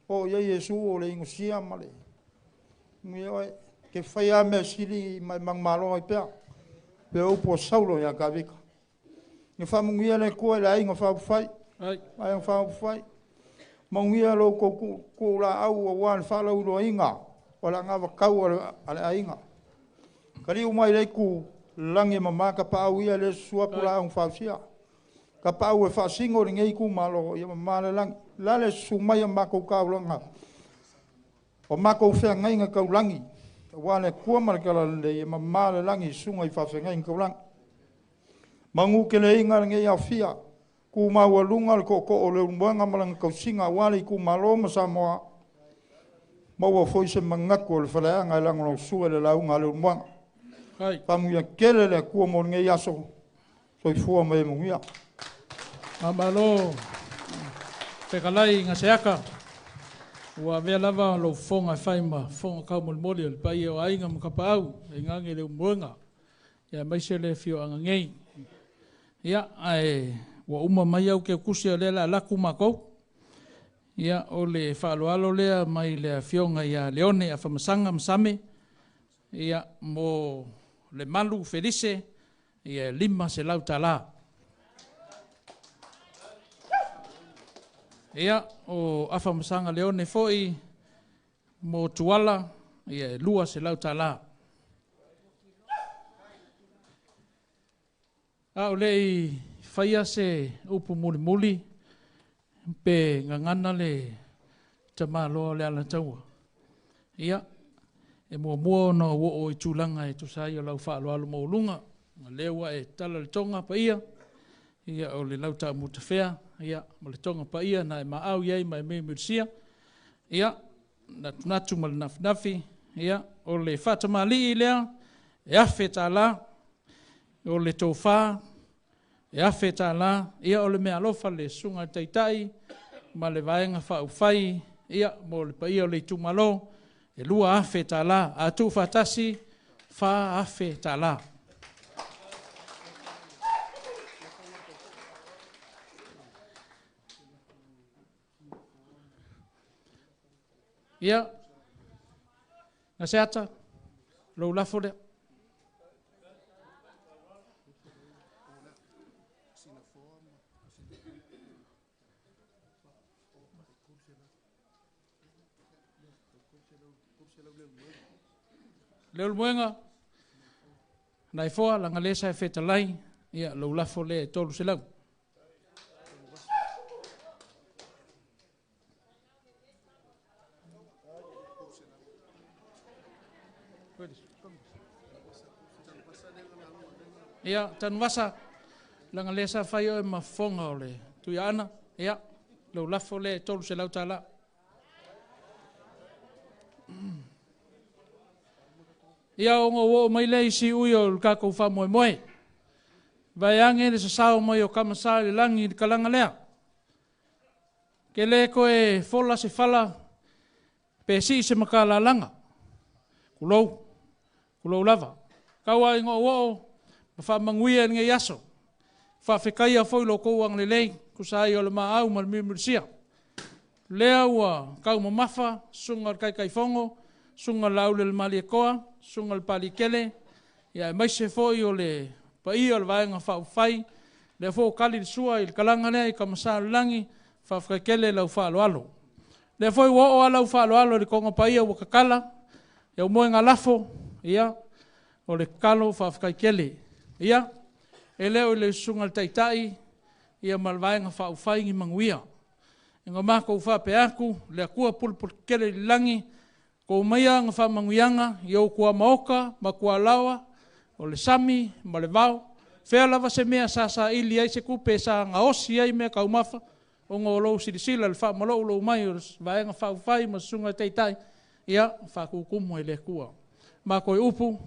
O ia Yesu o le ingusia male. Muia oe, ke whai a mea sili mai mangmalo ai pea. Pe upo saulo ia kavika. Ni whamungia le kua le ainga whaufai. Ai. Ainga whaufai. Maungia lo ko ku la au o wan whala ulo inga. O la ngawa kau a le ainga. Kari umai le ku langi mamaka pa au ia le suapu la au whausia. Ka pa au e whasingo le ngei ku malo ia mamale langi. La le sumai a mako kaulanga. O mako whea ngainga kaulangi. Wa le kua marakala le ia mamale langi sunga i whawhengainga kaulangi. Mangu ke le inga le ngei awhia. Ku maua lunga le koko o le umuanga malanga kausinga wale ku malo ma Samoa. Maua foi se mangaku o le whaleanga e lango lau sua le launga le umuanga. Ai. Whamuia kele le kua mo ngei aso. Soifua mai mungia. Mamalo. Fekalai ngā seaka. Ua vea lava lo fonga whai ma fonga kau molimoli o le pai o ainga ma kapau e ngange le umuanga. Ia maise le fio anga ngei. Ia ae ua uma mai au ke kusi o lea la laku mākou. Ia o le whaaloalo lea mai le afioga ia Leone a Whamasanga Masame. Ia mo le malu Felice ia 500 tala. Ia o Afamasanga Leone foi mo Tuala ia 200 tala. A o lei whaia se upu muli muli pe ngangana le tamaloa le alataua. Ia e mua mua na o o i tūlanga e tusai o lau whaaloalo maulunga. Nga lewa e tala le tonga pa ia. Ia o le lauta mutawhea. Ia ma le tonga pa ia na e maau iai ma e me mursia. Ia na tunatu ma le nafinafi. Ia o le whatamali lea e awhe tāla. O le tōwhā e awhe tāla. Ia o le mea alofa le sunga taitai ma le vaenga whaufai. Ia mo le paia o le itumalo. E lua awhe tāla. A tū whatasi, wha awhe tāla. Ia, ngā seata, lou lafo lea. Leo muenga, nai foa, langa lesa e whetalai, Ia, lou lafo lea e 300. Ia, Tanuvasa, leaga lea sa fai oe ma fofoga o le Tuiaana. Ia, lou lafo lea e 300 tala. Ia, ona ou oo mai lea i siui o le tatou faamoemoe. Vaeane le sasao mai o Kamasa i le lagi i le kalaga lea. Ke le toe fola se fala pe sii se matalalaga. Kulou, kulou lava. Tau ai ngoo oo, ma faamanuia i lenei aso. Faafetaia foi lo outou agalelei, tusa ai o le maau ma le miumilisia. Lea ua taumamafa, susuga o le Taitaifono, susuga o le Lauli o le Malietoa, susuga o le Palikele, ia aemaise foi o le paia o le Vaega Faaupufai, lea foi ua tali le sua i le kalaga lea i Kamasa o le lagi, faafetai tele lau faaaloalo. Lea foi ua oo lava lau faaaloalo i le toga paia ua tatala, ia moega lafo, ia, o le tatalo faafetai tele. Ia, e le o le susuga i le Taitai, ia ma le Vaega Faaupufai ni manuia. Ina matou faapea atu, le Atua pulepule tetele i le lagi, tou maia na faamanuiaga, i ou tuamaota ma tualaoa, o le sami ma le vao, fea lava se mea sa saili ai se tupe, sa gaosi ai mea taumafa, ona o lou silasila le faamalou lou mai o le Vaega Faaupufai ma susuga i Taitai, ia faatutumu e le Atua. Ma toe upu,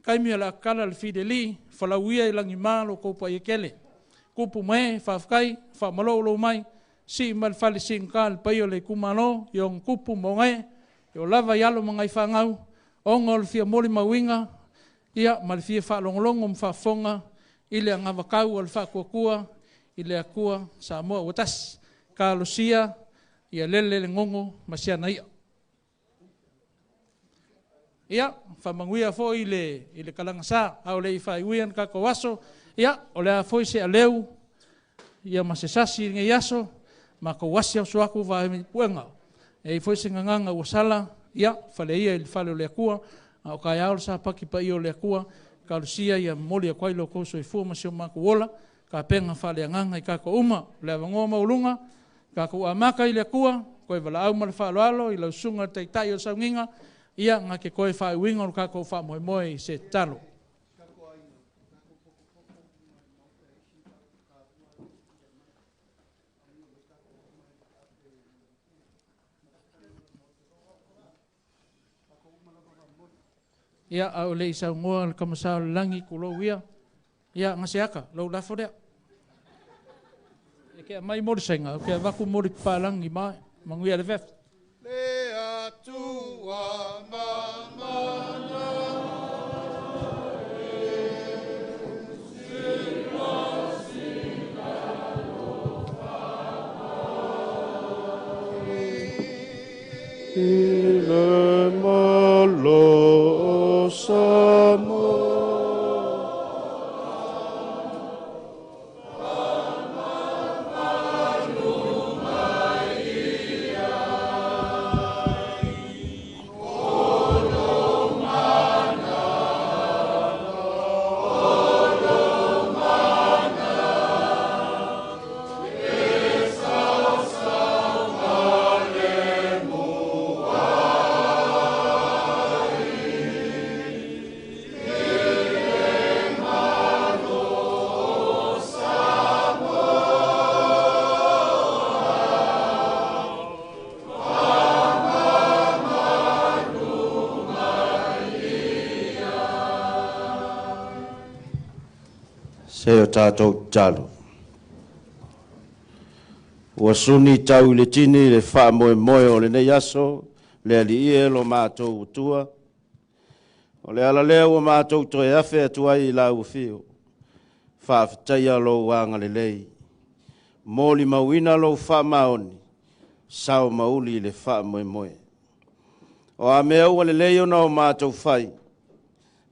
taimi o le akala le fideli, falauia i lagima lo tou paia tele. Tupu mae, faafetai, faamalou lou mai, sii mai le fale siigata le paia o le itumalo, i ona tupu ma ona ee, i o lava i alo ma nai fanau, ona o le fia molimauina, ia ma le fia faalogologo ma faafofoga i le anavatau a le faatuatua i le Atua Samoa ua tasi. Talosia ia lele le gogo ma si ana ia. Ia, faamanuia foi i le kalagasa, a o le i faaiuia le tatou aso, ia, o le a foi se aleu, ia ma se sasi i lenei aso, matou asi aso atu vae puega. E i foi se gagaga ua sala, ia, fale ia i le fale o le Atua, a o taeao le sapati paia o le Atua, talosia ia momoli atu ai lo outou soifua ma si o matou ola, tapena faaleagaga i tatou uma, le avanoa maualuga, tatou amata i le Atua, koe valaau ma le faaaloalo i lau susuga i le Taitai o le Sauniga, ia nga te koe faaiuina o le tatou faamoemoe i se tatalo. Ia, a o le i saunoa le Kamasa o le lagi, tulou ia. Ia, gase aka, lou lafo lea. E ke mai mori senga, o ke avatu mori palangi mai, manuia le vef. Le Atua mamana. I le malo Samoa. Se o tātou talo. Ua suni tau i le tini le faamoemoe o lenei aso, le alii e lo mātou utua. O le ala lea ua mātou toe afe atu ai i lau afio. Faafetaia lou agalelei. Molimauina lou faamaoni, sao mauli i le faamoemoe. O a mea ua lelei ona o mātou fai,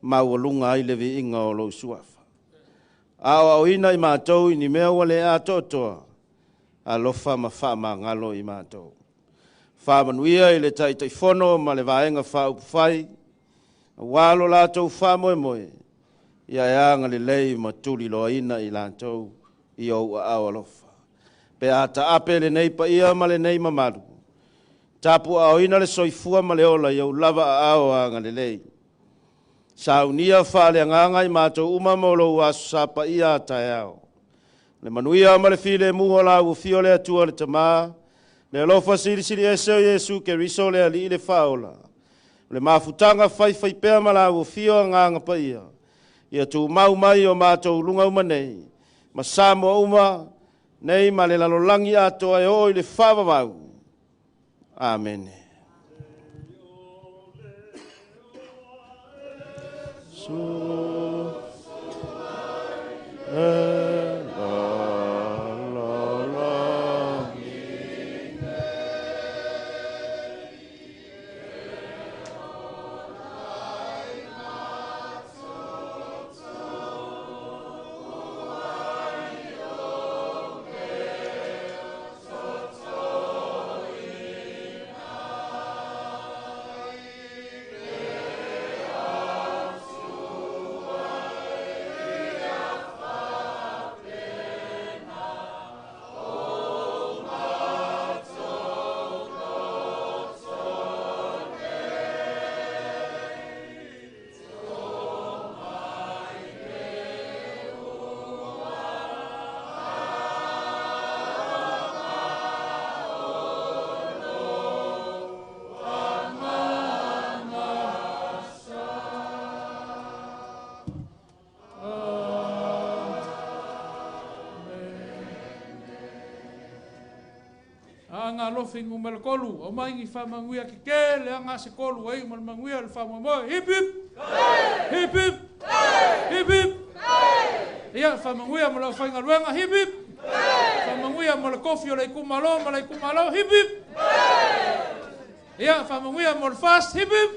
maualuga ai le viiga o lou suafa. A o aoina i mātou i ni mea ua le atoatoa, alofa ma faamagalo i mātou. Faamanuia i le Taitaifono ma le Vaega Faaupufai, aua lo latou faamoemoe, Ia e agalelei ma tuliloaina i latou i ou aao alofa. Pe a taape lenei paia ma lenei mamalu, tapuaaoina le soifua ma le ola i ou lava aao agalelei. Saunia faaleagaga i matou uma mo lou aso sa paia a taeao. Le manuia ma le filemu o lau afio le Atua le Tama, le alofa silisili ese o Iesu Keriso le Alii le Faaola, le mafutaga faifaipea ma lau afio agaga paia, ia tumau mai o matou luga uma nei, ma Samoa uma nei ma le lalolagi atoa e oo i le faavavau. Amene. Su e la la la. Aga alofi ngumele kolu, o mai ngi whamanguia ki ke le anga se kolu ai mal manguia le whamomoe. Hip hip! Hip hip! Hip hip! Ia whamanguia mo lau whaingaluenga, hip hip! Whamanguia mo le kofi o le ikumalo, ma le ikumalo, hip hip! Ia whamanguia mo le fast, hip hip!